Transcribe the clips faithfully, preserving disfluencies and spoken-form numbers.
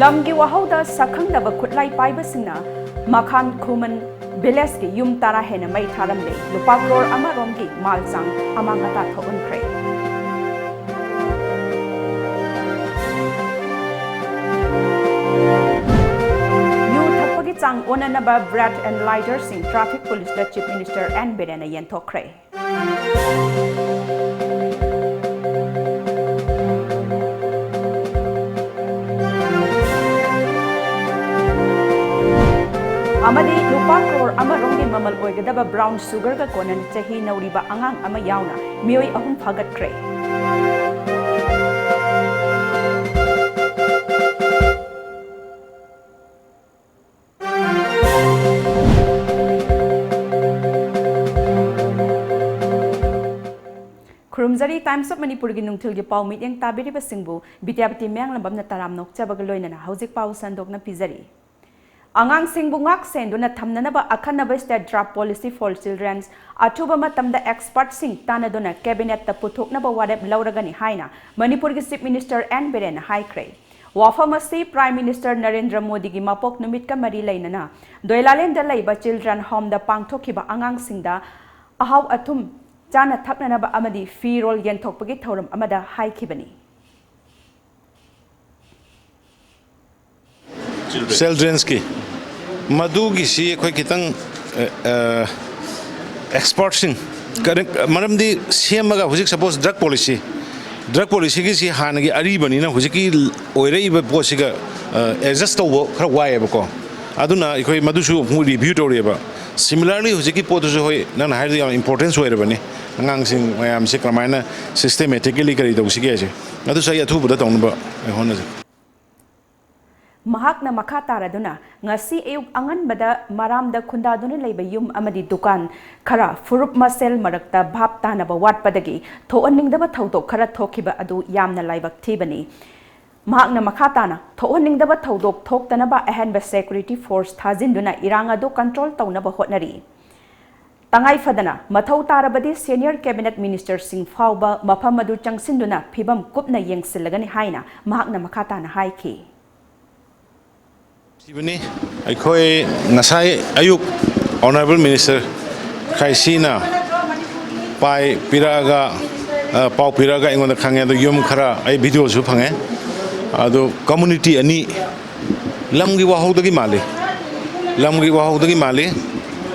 ꯂꯝꯒꯤ ꯋꯥꯍꯧꯗ ꯁꯛꯈꯪꯗꯕ ꯈꯨꯠꯂꯥꯏ ꯄꯥꯏꯕꯁꯤꯡꯅ ꯃꯈꯥꯟ ꯈꯨꯃꯟ ꯚꯤꯂꯦꯖꯀꯤ ꯌꯨꯝ ꯇꯔꯥ ꯍꯦꯟꯅ ꯃꯩ ꯊꯥꯔꯝꯂꯦ꯫ ꯂꯨꯄꯥ ꯀ꯭ꯔꯣꯔ ꯑꯃꯔꯣꯝꯒꯤ ꯃꯥꯜ ꯆꯥꯡ ꯑꯃꯥꯡ ꯑꯇꯥ ꯊꯣꯛꯍꯟꯈ꯭ꯔꯦ꯫ ꯌꯨ ꯊꯛꯄꯒꯤ ꯆꯥꯡ ꯑꯣꯟꯅꯅꯕ ꯕ꯭ꯔꯦꯠ ꯑꯦꯟ ꯂꯥꯏꯇꯔꯁꯤꯡ ꯇ꯭ꯔꯥꯐꯤꯛ ꯄꯨꯂꯤꯁꯇ ꯆꯤꯐ ꯃꯤꯅꯤꯁꯇꯔ ꯑꯦꯟ ꯕꯤꯔꯦꯟꯅ ꯌꯦꯟꯊꯣꯛꯈ꯭ꯔꯦ꯫ ꯑꯃꯗꯤ ꯂꯨꯄꯥ ꯀ꯭ꯔꯣꯔ ꯑꯃꯔꯣꯝꯒꯤ ꯃꯃꯜ ꯑꯣꯏꯒꯗꯕ ꯕ꯭ꯔꯥꯎꯟ ꯁꯨꯒꯔꯒ ꯀꯣꯅꯟ ꯆꯍꯤ ꯅꯧꯔꯤꯕ ꯑꯉꯥꯡ ꯑꯃ ꯌꯥꯎꯅ ꯃꯤꯑꯣꯏ ꯑꯍꯨꯝ ꯐꯥꯒꯠꯈ꯭ꯔꯦ꯫ ꯈꯨꯔꯨꯝꯖꯔꯤ꯫ Times of ꯃꯅꯤꯄꯨꯔꯒꯤ ꯅꯨꯡꯊꯤꯜꯒꯤ ꯄꯥꯎ ꯃꯤꯠꯌꯦꯡ ꯇꯥꯕꯤꯔꯤꯕꯁꯤꯡꯕꯨ ꯕꯤꯗ꯭ꯌꯥꯄꯇꯤ ꯃꯌꯥꯡꯂꯝꯕꯝꯅ ꯇꯔꯥꯝꯅ ꯑꯣꯛꯆꯕꯒ ꯂꯣꯏꯅꯅ ꯍꯧꯖꯤꯛ ꯄꯥꯎ ꯁꯟꯗꯣꯛꯅ ꯄꯤꯖꯔꯤ꯫ ꯑꯉꯥꯡꯁꯤꯡꯕꯨ ꯉꯥꯛ ꯁꯦꯟꯗꯨꯅ ꯊꯝꯅꯅꯕ ꯑꯈꯟꯅꯕ State Draft Policy for Children ꯑꯊꯨꯕ ꯃꯇꯝꯗ ꯑꯦꯛꯁꯄꯔꯠꯁꯤꯡ ꯇꯥꯟꯅꯗꯨꯅ ꯀꯦꯕꯤꯅꯦꯠꯇ ꯄꯨꯊꯣꯛꯅꯕ ꯋꯥꯔꯦꯞ ꯂꯧꯔꯒꯅꯤ ꯍꯥꯏꯅ ꯃꯅꯤꯄꯨꯔꯒꯤ ꯆꯤꯐ ꯃꯤꯅꯤꯁꯇꯔ ꯑꯦꯟ ꯕꯤꯔꯦꯟꯅ ꯍꯥꯏꯈ꯭ꯔꯦ꯫ ꯋꯥꯐꯝ ꯑꯁꯤ ꯄ꯭ꯔꯥꯏꯝ ꯃꯤꯅꯤꯁꯇꯔ ꯅꯔꯦꯟꯗ꯭ꯔ ꯃꯣꯗꯤꯒꯤ ꯃꯄꯣꯛ ꯅꯨꯃꯤꯠꯀ ꯃꯔꯤ ꯂꯩꯅꯅ ꯗꯣꯏꯂꯥꯂꯦꯟꯗ ꯂꯩꯕ ꯆꯤꯜꯗ꯭ꯔꯦꯟ ꯍꯣꯝꯗ ꯄꯥꯡꯊꯣꯛꯈꯤꯕ ꯑꯉꯥꯡꯁꯤꯡꯗ ꯑꯍꯥꯎ ꯑꯊꯨꯝ, ꯆꯥꯅ ꯊꯛꯅꯅꯕ ꯑꯃꯗꯤ ꯐꯤꯔꯣꯜ ꯌꯦꯟꯊꯣꯛꯄꯒꯤ ꯊꯧꯔꯝ ꯑꯃꯗ ꯍꯥꯏꯈꯤꯕꯅꯤ꯫ ꯆꯤꯜꯗ꯭ꯔꯦꯟꯁꯀꯤ ꯃꯗꯨꯒꯤꯁꯤ ꯑꯩꯈꯣꯏ ꯈꯤꯇꯪ ꯑꯦꯛꯁꯄꯔꯠꯁꯤꯡ, ꯃꯔꯝꯗꯤ ꯁꯦꯝꯃꯒ ꯍꯧꯖꯤꯛ ꯁꯄꯣꯁ ꯗ꯭ꯔꯒ ꯄꯣꯂꯤꯁꯤ, ꯗ꯭ꯔꯒ ꯄꯣꯂꯤꯁꯤꯒꯤꯁꯤ ꯍꯥꯟꯅꯒꯤ ꯑꯔꯤꯕꯅꯤꯅ ꯍꯧꯖꯤꯛꯀꯤ ꯑꯣꯏꯔꯛꯏꯕ ꯄꯣꯠꯁꯤꯒ ꯑꯦꯗꯖꯁ ꯇꯧꯕ ꯈꯔ ꯋꯥꯏꯑꯦꯕꯀꯣ꯫ ꯑꯗꯨꯅ ꯑꯩꯈꯣꯏ ꯃꯗꯨꯁꯨ ꯑꯃꯨꯛ ꯔꯤꯚ꯭ꯌꯨ ꯇꯧꯔꯤꯑꯕ꯫ ꯁꯤꯃꯤꯂꯔꯂꯤ ꯍꯧꯖꯤꯛꯀꯤ ꯄꯣꯠꯇꯨꯁꯨ ꯍꯣꯏ, ꯅꯪꯅ ꯍꯥꯏꯔꯤꯗꯣ ꯌꯥꯝ ꯏꯝꯄꯣꯔꯇꯦꯟꯁ ꯑꯣꯏꯔꯕꯅꯤ꯫ ꯑꯉꯥꯡꯁꯤꯡ ꯃꯌꯥꯝꯁꯦ ꯀꯔꯝꯍꯥꯏꯅ ꯁꯤꯁꯇꯦꯃꯦꯇꯤꯀꯦꯂꯤ ꯀꯔꯤ ꯇꯧꯁꯤꯒꯦ ꯍꯥꯏꯁꯦ, ꯑꯗꯨꯁꯨ ꯑꯩ ꯑꯊꯨꯕꯗ ꯇꯧꯅꯕ ꯑꯩ ꯍꯣꯠꯅꯖꯒꯦ꯫ ꯃꯍꯥꯛꯅ ꯃꯈꯥ ꯇꯥꯔꯗꯨꯅ, ꯉꯁꯤ ꯑꯌꯨꯛ ꯑꯉꯟꯕꯗ ꯃꯔꯥꯝꯗ ꯈꯨꯟꯗꯥꯗꯨꯅ ꯂꯩꯕ ꯌꯨꯝ ꯑꯃꯗꯤ ꯗꯨꯀꯥꯟ ꯈꯔ ꯐꯨꯔꯨꯞ ꯃꯁꯦꯜ ꯃꯔꯛꯇ ꯚꯥꯞ ꯇꯥꯅꯕ ꯋꯥꯠꯄꯗꯒꯤ ꯊꯣꯛꯍꯟꯅꯤꯡꯗꯕ ꯊꯧꯗꯣꯛ ꯈꯔ ꯊꯣꯛꯈꯤꯕ ꯑꯗꯨ ꯌꯥꯝꯅ ꯂꯥꯏꯕꯛ ꯊꯤꯕꯅꯤ꯫ ꯃꯍꯥꯛꯅ ꯃꯈꯥ ꯇꯥꯅ, ꯊꯣꯛꯍꯟꯅꯤꯡꯗꯕ ꯊꯧꯗꯣꯛ ꯊꯣꯛꯇꯅꯕ ꯑꯍꯦꯟꯕ ꯁꯦꯀ꯭ꯌꯨꯔꯤꯇꯤ ꯐꯣꯔꯁ ꯊꯥꯖꯤꯟꯗꯨꯅ ꯏꯔꯥꯡ ꯑꯗꯨ ꯀꯟꯇ꯭ꯔꯣꯜ ꯇꯧꯅꯕ ꯍꯣꯠꯅꯔꯤ꯫ ꯇꯉꯥꯏ ꯐꯗꯅ ꯃꯊꯧ ꯇꯥꯔꯕꯗꯤ ꯁꯦꯅꯤꯌꯔ ꯀꯦꯕꯤꯅꯦꯠ ꯃꯤꯅꯤꯁꯇꯔꯁꯤꯡ ꯐꯥꯎꯕ ꯃꯐꯝ ꯑꯗꯨ ꯆꯪꯁꯤꯟꯗꯨꯅ ꯐꯤꯚꯝ ꯀꯨꯞꯅ ꯌꯦꯡꯁꯤꯜꯂꯒꯅꯤ ꯍꯥꯏꯅ ꯃꯍꯥꯛꯅ ꯃꯈꯥ ꯇꯥꯅ ꯍꯥꯏꯈꯤ꯫ ꯁꯤꯕꯅꯤ꯫ ꯑꯩꯈꯣꯏ ꯉꯁꯥꯏ ꯑꯌꯨꯛ Honourable Minister ꯈꯥꯏꯁꯤꯅ ꯄꯥꯏ ꯄꯤꯔꯛꯑꯒ, ꯑ, ꯄꯥꯎ ꯄꯤꯔꯛꯑꯒ ꯑꯩꯉꯣꯟꯗ ꯈꯪꯉꯦ꯫ ꯑꯗꯣ ꯌꯨꯝ ꯈꯔ ꯑꯩ videoꯁꯨ ꯐꯪꯉꯦ꯫ ꯑꯗꯣ community ꯑꯅꯤ, ꯂꯝꯒꯤ ꯋꯥꯍꯧꯗꯒꯤ ꯃꯥꯜꯂꯤ, ꯂꯝꯒꯤ ꯋꯥꯍꯧꯗꯒꯤ ꯃꯥꯜꯂꯤ꯫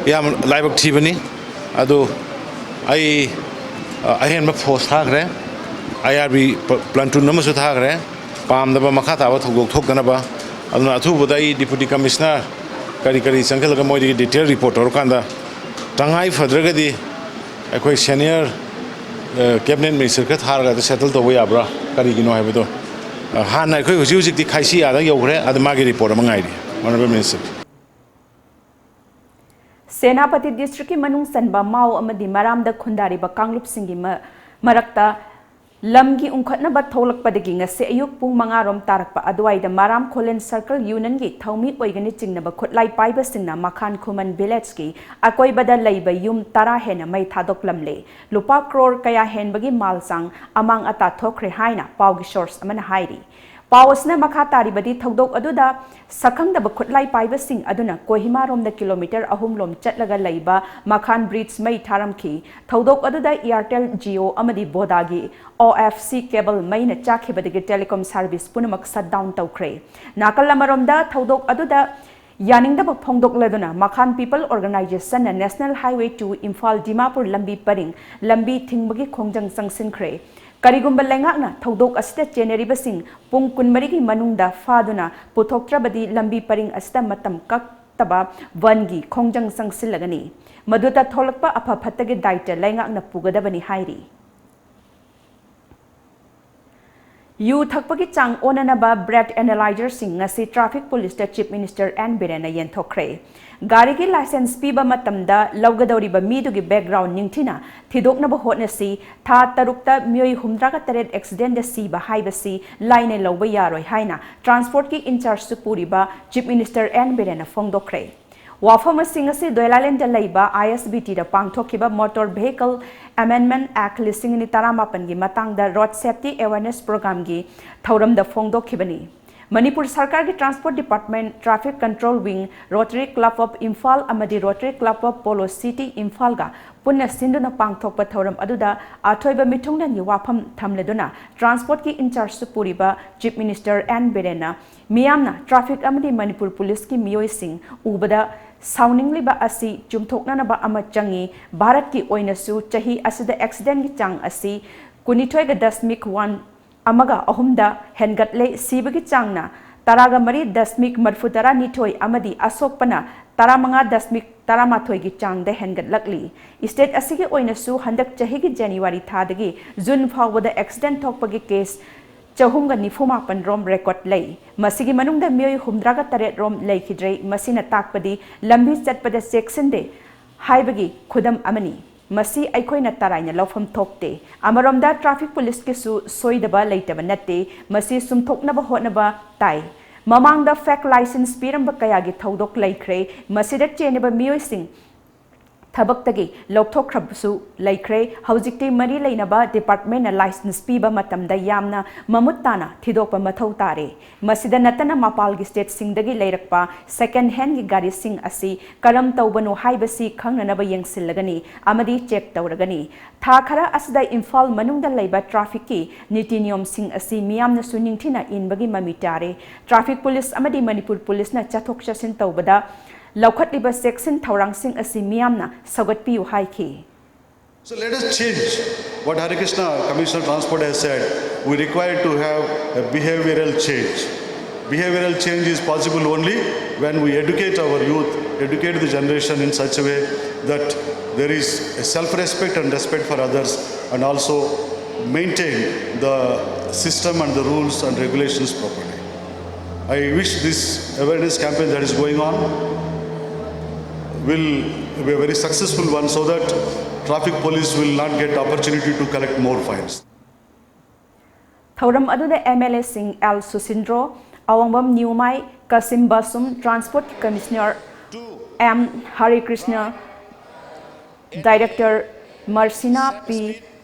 ꯌꯥꯝ ꯂꯥꯏꯕꯛ ꯊꯤꯕꯅꯤ꯫ ꯑꯗꯨ ꯑꯩ, ꯑ, ꯑꯍꯦꯟꯕ force ꯊꯥꯈ꯭ꯔꯦ, IRB platoon ꯑꯃꯁꯨ ꯊꯥꯈ꯭ꯔꯦ, ꯄꯥꯝꯗꯕ ꯃꯈꯥ ꯇꯥꯕ ꯊꯧꯗꯣꯛ ꯊꯣꯛꯇꯅꯕ꯫ ꯑꯗꯨꯅ ꯑꯊꯨꯕꯗ ꯑꯩ Deputy Commissioner ꯀꯔꯤ ꯀꯔꯤ ꯆꯪꯈꯠꯂꯒ ꯃꯣꯏꯗꯒꯤ detail report ꯇꯧꯔꯀꯥꯟꯗ, ꯇꯉꯥꯏ ꯐꯗ꯭ꯔꯒꯗꯤ ꯑꯩꯈꯣꯏ senior, ꯑ, cabinet minister ꯈꯔ ꯊꯥꯔꯒ ꯑꯗꯨ settle ꯇꯧꯕ ꯌꯥꯕ꯭ꯔꯥ, ꯀꯔꯤꯒꯤꯅꯣ ꯍꯥꯏꯕꯗꯣ, ꯑ, ꯍꯥꯟꯅ ꯑꯩꯈꯣꯏ ꯍꯧꯖꯤꯛ ꯍꯧꯖꯤꯛꯇꯤ ꯈꯥꯏꯁꯤ ꯑꯥꯗ ꯌꯧꯈ꯭ꯔꯦ, ꯑꯗꯨ ꯃꯥꯒꯤ report ꯑꯃ ꯉꯥꯏꯔꯤ, Honourable Minister꯫ ꯁꯦꯅꯥꯄꯇꯤ districtꯀꯤ ꯃꯅꯨꯡ ꯆꯟꯕ ꯃꯥꯎ ꯑꯃꯗꯤ ꯃꯔꯥꯝꯗ ꯈꯨꯟꯗꯥꯔꯤꯕ ꯀꯥꯡꯂꯨꯞꯁꯤꯡꯒꯤ ꯃ-, ꯃꯔꯛꯇ ꯂꯝꯒꯤ ꯎꯪꯈꯠꯅꯕ ꯊꯣꯛꯂꯛꯄꯗꯒꯤ ꯉꯁꯤ ꯑꯌꯨꯛ ꯄꯨꯡ ꯃꯉꯥ ꯔꯣꯝ ꯇꯥꯔꯛꯄ ꯑꯗꯨꯋꯥꯏꯗ ꯃꯔꯥꯝ ꯈꯣꯂꯦꯟ circle unionꯒꯤ ꯊꯧꯃꯤ ꯑꯣꯏꯒꯅꯤ ꯆꯤꯡꯅꯕ ꯈꯨꯠꯂꯥꯏ ꯄꯥꯏꯕꯁꯤꯡꯅ ꯃꯈꯥꯟ ꯈꯨꯃꯟ villageꯀꯤ ꯑꯀꯣꯏꯕꯗ ꯂꯩꯕ ꯌꯨꯝ ꯇꯔꯥ ꯍꯦꯟꯅ ꯃꯩ ꯊꯥꯗꯣꯛꯂꯝꯂꯦ꯫ ꯂꯨꯄꯥ ꯀ꯭ꯔꯣꯔ ꯀꯌꯥ ꯍꯦꯟꯕꯒꯤ ꯃꯥꯜ ꯆꯥꯡ ꯑꯃꯥꯡ ꯑꯇꯥ ꯊꯣꯛꯈ꯭ꯔꯦ ꯍꯥꯏꯅ ꯄꯥꯎꯒꯤ source ꯑꯃꯅ ꯍꯥꯏꯔꯤ꯫ ꯄꯥꯎ ꯑꯁꯤꯅ ꯃꯈꯥ ꯇꯥꯔꯤꯕꯗꯤ, ꯊꯧꯗꯣꯛ ꯑꯗꯨꯗ ꯁꯛꯈꯪꯗꯕ ꯈꯨꯠꯂꯥꯏ ꯄꯥꯏꯕꯁꯤꯡ ꯑꯗꯨꯅ ꯀꯣꯍꯤꯃꯥꯔꯣꯝꯗ kilometre ꯑꯍꯨꯝ ꯂꯣꯝ ꯆꯠꯂꯒ ꯂꯩꯕ ꯃꯈꯥꯟ bridge ꯃꯩ ꯊꯥꯔꯝꯈꯤ꯫ ꯊꯧꯗꯣꯛ ꯑꯗꯨꯗ Airtel, Jio ꯑꯃꯗꯤ Vodaꯒꯤ OFC cable ꯃꯩꯅ ꯆꯥꯛꯈꯤꯕꯗꯒꯤ telecom service ꯄꯨꯝꯅꯃꯛ shutdown ꯇꯧꯈ꯭ꯔꯦ꯫ ꯅꯥꯀꯜ ꯑꯃꯔꯣꯝꯗ, ꯊꯧꯗꯣꯛ ꯑꯗꯨꯗ ꯌꯥꯅꯤꯡꯗꯕ ꯐꯣꯡꯗꯣꯛꯂꯗꯨꯅ ꯃꯈꯥꯟ People Organisationꯅ National Highway two Imphal Dimapur ꯂꯝꯕꯤ ꯄꯔꯤꯡ ꯂꯝꯕꯤ ꯊꯤꯡꯕꯒꯤ ꯈꯣꯡꯖꯪ ꯆꯪꯁꯤꯟꯈ꯭ꯔꯦ꯫ ꯀꯔꯤꯒꯨꯝꯕ ꯂꯩꯉꯥꯛꯅ ꯊꯧꯗꯣꯛ ꯑꯁꯤꯗ ꯆꯦꯟꯅꯔꯤꯕꯁꯤꯡ ꯄꯨꯡ ꯀꯨꯟꯃꯔꯤꯒꯤ ꯃꯅꯨꯡꯗ ꯐꯥꯗꯨꯅ ꯄꯨꯊꯣꯛꯇ꯭ꯔꯕꯗꯤ ꯂꯝꯕꯤ ꯄꯔꯤꯡ ꯑꯁꯤꯗ ꯃꯇꯝ ꯀꯛꯇꯕ ꯕꯟꯒꯤ ꯈꯣꯡꯖꯪ ꯆꯪꯁꯤꯜꯂꯒꯅꯤ꯫ ꯃꯗꯨꯗ ꯊꯣꯛꯂꯛꯄ ꯑꯐ ꯐꯠꯇꯒꯤ ꯗꯥꯏꯇ ꯂꯩꯉꯥꯛꯅ ꯄꯨꯒꯗꯕꯅꯤ ꯍꯥꯏꯔꯤ꯫ ꯌꯨ ꯊꯛꯄꯒꯤ ꯆꯥꯡ ꯑꯣꯟꯅꯅꯕ breath analyzerꯁꯤꯡ ꯉꯁꯤ traffic policeꯇ Chief Minister N ꯕꯤꯔꯦꯟꯅ ꯌꯦꯟꯊꯣꯛꯈ꯭ꯔꯦ꯫ ꯒꯥꯔꯤꯒꯤ license ꯄꯤꯕ ꯃꯇꯝꯗ ꯂꯧꯒꯗꯧꯔꯤꯕ ꯃꯤꯗꯨꯒꯤ background ꯅꯤꯡꯊꯤꯅ ꯊꯤꯗꯣꯛꯅꯕ ꯍꯣꯠꯅꯁꯤ꯫ ꯊꯥ ꯇꯔꯨꯛꯇ ꯃꯤꯑꯣꯏ ꯍꯨꯝꯗ꯭ꯔꯥꯒ ꯇꯔꯦꯠ accidentꯗ ꯁꯤꯕ ꯍꯥꯏꯕꯁꯤ ꯂꯥꯏꯅ ꯂꯧꯕ ꯌꯥꯔꯣꯏ ꯍꯥꯏꯅ transportꯀꯤ in-chargeꯁꯨ ꯄꯨꯔꯤꯕ Chief Minister N ꯕꯤꯔꯦꯟꯅ ꯐꯣꯡꯗꯣꯛꯈ꯭ꯔꯦ꯫ ꯋꯥꯐꯝ ꯑꯁꯤꯡ ꯑꯁꯤ ꯗꯣꯌꯂꯥꯂꯦꯟꯗ ꯂꯩꯕ ISBTꯗ ꯄꯥꯡꯊꯣꯛꯈꯤꯕ Motor Vehicle Amendment Act ꯂꯤꯁꯤꯡ ꯑꯅꯤ ꯇꯔꯥꯃꯥꯄꯟꯒꯤ ꯃꯇꯥꯡꯗ Road Safety Awareness Programꯒꯤ ꯊꯧꯔꯝꯗ ꯐꯣꯡꯗꯣꯛꯈꯤꯕꯅꯤ꯫ ꯃꯅꯤꯄꯨꯔ ꯁꯔꯀꯥꯔꯒꯤ Transport Department, Traffic Control Wing, Rotary Club of Imphal ꯑꯃꯗꯤ Rotary Club of Polo City ꯏꯝꯐꯥꯜꯒ ꯄꯨꯟꯅ ꯁꯤꯟꯗꯨꯅ ꯄꯥꯡꯊꯣꯛꯄ ꯊꯧꯔꯝ ꯑꯗꯨꯗ ꯑꯊꯣꯏꯕ ꯃꯤꯊꯨꯡꯂꯦꯟꯒꯤ ꯋꯥꯐꯝ ꯊꯝꯂꯗꯨꯅ transport ꯀꯤ in charge ꯁꯨ ꯄꯨꯔꯤꯕ Chief Minister ꯑꯦꯟ ꯕꯤꯔꯦꯟꯅ ꯃꯤꯌꯥꯝꯅ traffic ꯑꯃꯗꯤ ꯃꯅꯤꯄꯨꯔ police ꯀꯤ ꯃꯤꯑꯣꯏꯁꯤꯡ ꯎꯕꯗ ꯁꯥꯎꯅꯤꯡꯂꯤꯕ ꯑꯁꯤ ꯆꯨꯝꯊꯣꯛꯅꯅꯕ ꯑꯃ ꯆꯪꯏ꯫ ꯚꯥꯔꯠꯀꯤ ꯑꯣꯏꯅꯁꯨ ꯆꯍꯤ ꯑꯁꯤꯗ accident ꯀꯤ ꯆꯥꯡ ꯑꯁꯤ ꯀꯨꯟꯅꯤꯊꯣꯏꯒ ꯗꯁꯃꯤꯛ ꯋꯥꯟ ꯑꯃꯒ ꯑꯍꯨꯝꯗ ꯍꯦꯟꯒꯠꯂꯦ꯫ ꯁꯤꯕꯒꯤ ꯆꯥꯡꯅ ꯇꯔꯥꯒ ꯃꯔꯤ ꯗꯁꯃꯤꯛ ꯃꯔꯤꯐꯨ ꯇꯔꯥꯅꯤꯊꯣꯏ ꯑꯃꯗꯤ ꯑꯁꯣꯛꯄꯅ ꯇꯔꯥꯃꯉꯥ ꯗꯁꯃꯤꯛ ꯇꯔꯥꯃꯥꯊꯣꯏꯒꯤ ꯆꯥꯡꯗ ꯍꯦꯟꯒꯠꯂꯛꯂꯤ꯫ State ꯑꯁꯤꯒꯤ ꯑꯣꯏꯅꯁꯨ ꯍꯟꯗꯛ ꯆꯍꯤꯒꯤ January ꯊꯥꯗꯒꯤ June ꯐꯥꯎꯕꯗ accident ꯊꯣꯛꯄꯒꯤ case ꯆꯍꯨꯝꯒ ꯅꯤꯐꯨ ꯃꯥꯄꯟ ꯔꯣꯝ record ꯂꯩ꯫ ꯃꯁꯤꯒꯤ ꯃꯅꯨꯡꯗ ꯃꯤꯑꯣꯏ ꯍꯨꯝꯗ꯭ꯔꯥꯒ ꯇꯔꯦꯠ ꯔꯣꯝ ꯂꯩꯈꯤꯗ꯭ꯔꯦ꯫ ꯃꯁꯤꯅ ꯇꯥꯛꯄꯗꯤ ꯂꯝꯕꯤ ꯆꯠꯄꯗ ꯆꯦꯛꯁꯤꯟꯗꯦ ꯍꯥꯏꯕꯒꯤ ꯈꯨꯗꯝ ꯑꯃꯅꯤ꯫ ꯃꯁꯤ ꯑꯩꯈꯣꯏꯅ ꯇꯔꯥꯏꯅ ꯂꯧꯐꯝ ꯊꯣꯛꯇꯦ꯫ ꯑꯃꯔꯣꯝꯗ traffic police ꯀꯤꯁꯨ ꯁꯣꯏꯗꯕ ꯂꯩꯇꯕ ꯅꯠꯇꯦ꯫ ꯃꯁꯤ ꯁꯨꯝꯊꯣꯛꯅꯕ ꯍꯣꯠꯅꯕ ꯇꯥꯏ꯫ ꯃꯃꯥꯡꯗ fake licence ꯄꯤꯔꯝꯕ ꯀꯌꯥꯒꯤ ꯊꯧꯗꯣꯛ ꯂꯩꯈ꯭ꯔꯦ꯫ ꯃꯁꯤꯗ ꯆꯦꯟꯅꯕ ꯃꯤꯑꯣꯏꯁꯤꯡ ꯊꯕꯛꯇꯒꯤ ꯂꯧꯊꯣꯛꯈ꯭ꯔꯕꯁꯨ ꯂꯩꯈ꯭ꯔꯦ꯫ ꯍꯧꯖꯤꯛꯇꯤ ꯃꯔꯤ ꯂꯩꯅꯕ department ꯅ licence ꯄꯤꯕ ꯃꯇꯝꯗ ꯌꯥꯝꯅ ꯃꯃꯨꯠ ꯇꯥꯅ ꯊꯤꯗꯣꯛꯄ ꯃꯊꯧ ꯇꯥꯔꯦ꯫ ꯃꯁꯤꯗ ꯅꯠꯇꯅ ꯃꯄꯥꯜꯒꯤ state ꯁꯤꯡꯗꯒꯤ ꯂꯩꯔꯛꯄ second hand ꯒꯤ ꯒꯥꯔꯤꯁꯤꯡ ꯑꯁꯤ ꯀꯔꯝ ꯇꯧꯕꯅꯣ ꯍꯥꯏꯕꯁꯤ ꯈꯪꯅꯅꯕ ꯌꯦꯡꯁꯤꯜꯂꯒꯅꯤ ꯑꯃꯗꯤ check ꯇꯧꯔꯒꯅꯤ꯫ ꯊꯥ ꯈꯔ ꯑꯁꯤꯗ ꯏꯝꯐꯥꯜ ꯃꯅꯨꯡꯗ ꯂꯩꯕ traffic ꯀꯤ ꯅꯤꯇꯤ ꯅꯤꯌꯣꯝꯁꯤꯡ ꯑꯁꯤ ꯃꯤꯌꯥꯝꯅꯁꯨ ꯅꯤꯡꯊꯤꯅ ꯏꯟꯕꯒꯤ ꯃꯃꯤ ꯇꯥꯔꯦ꯫ Traffic police ꯑꯃꯗꯤ ꯃꯅꯤꯄꯨꯔ police ꯅ ꯆꯠꯊꯣꯛ ꯆꯠꯁꯤꯟ ꯇꯧꯕꯗ ꯂꯧꯈꯠꯂꯤꯕ ꯆꯦꯛꯁꯤꯟ ꯊꯧꯔꯥꯡꯁꯤꯡ ꯑꯁꯤ ꯃꯤꯌꯥꯝꯅ ꯁꯧꯒꯠꯄꯤꯌꯨ ꯍꯥꯏꯈꯤ꯫ So let us change what Hari Krishna, Commissioner Transport, has said. We require to have a behavioral change. Behavioral change is possible only when we educate our youth, educate the generation in such a way that there is a self-respect and respect for others, and also maintain the system and the rules and regulations properly. I wish this awareness campaign that is going on will be a very successful one, so that traffic police will not get opportunity to collect more fines. ꯊꯧꯔꯝ ꯑꯗꯨꯗ MLA ꯁꯤꯡ L Susindro, Awangbam Nyumai, Kasim Basum, Transport Commissioner M Harikrishna, Director Marsina P,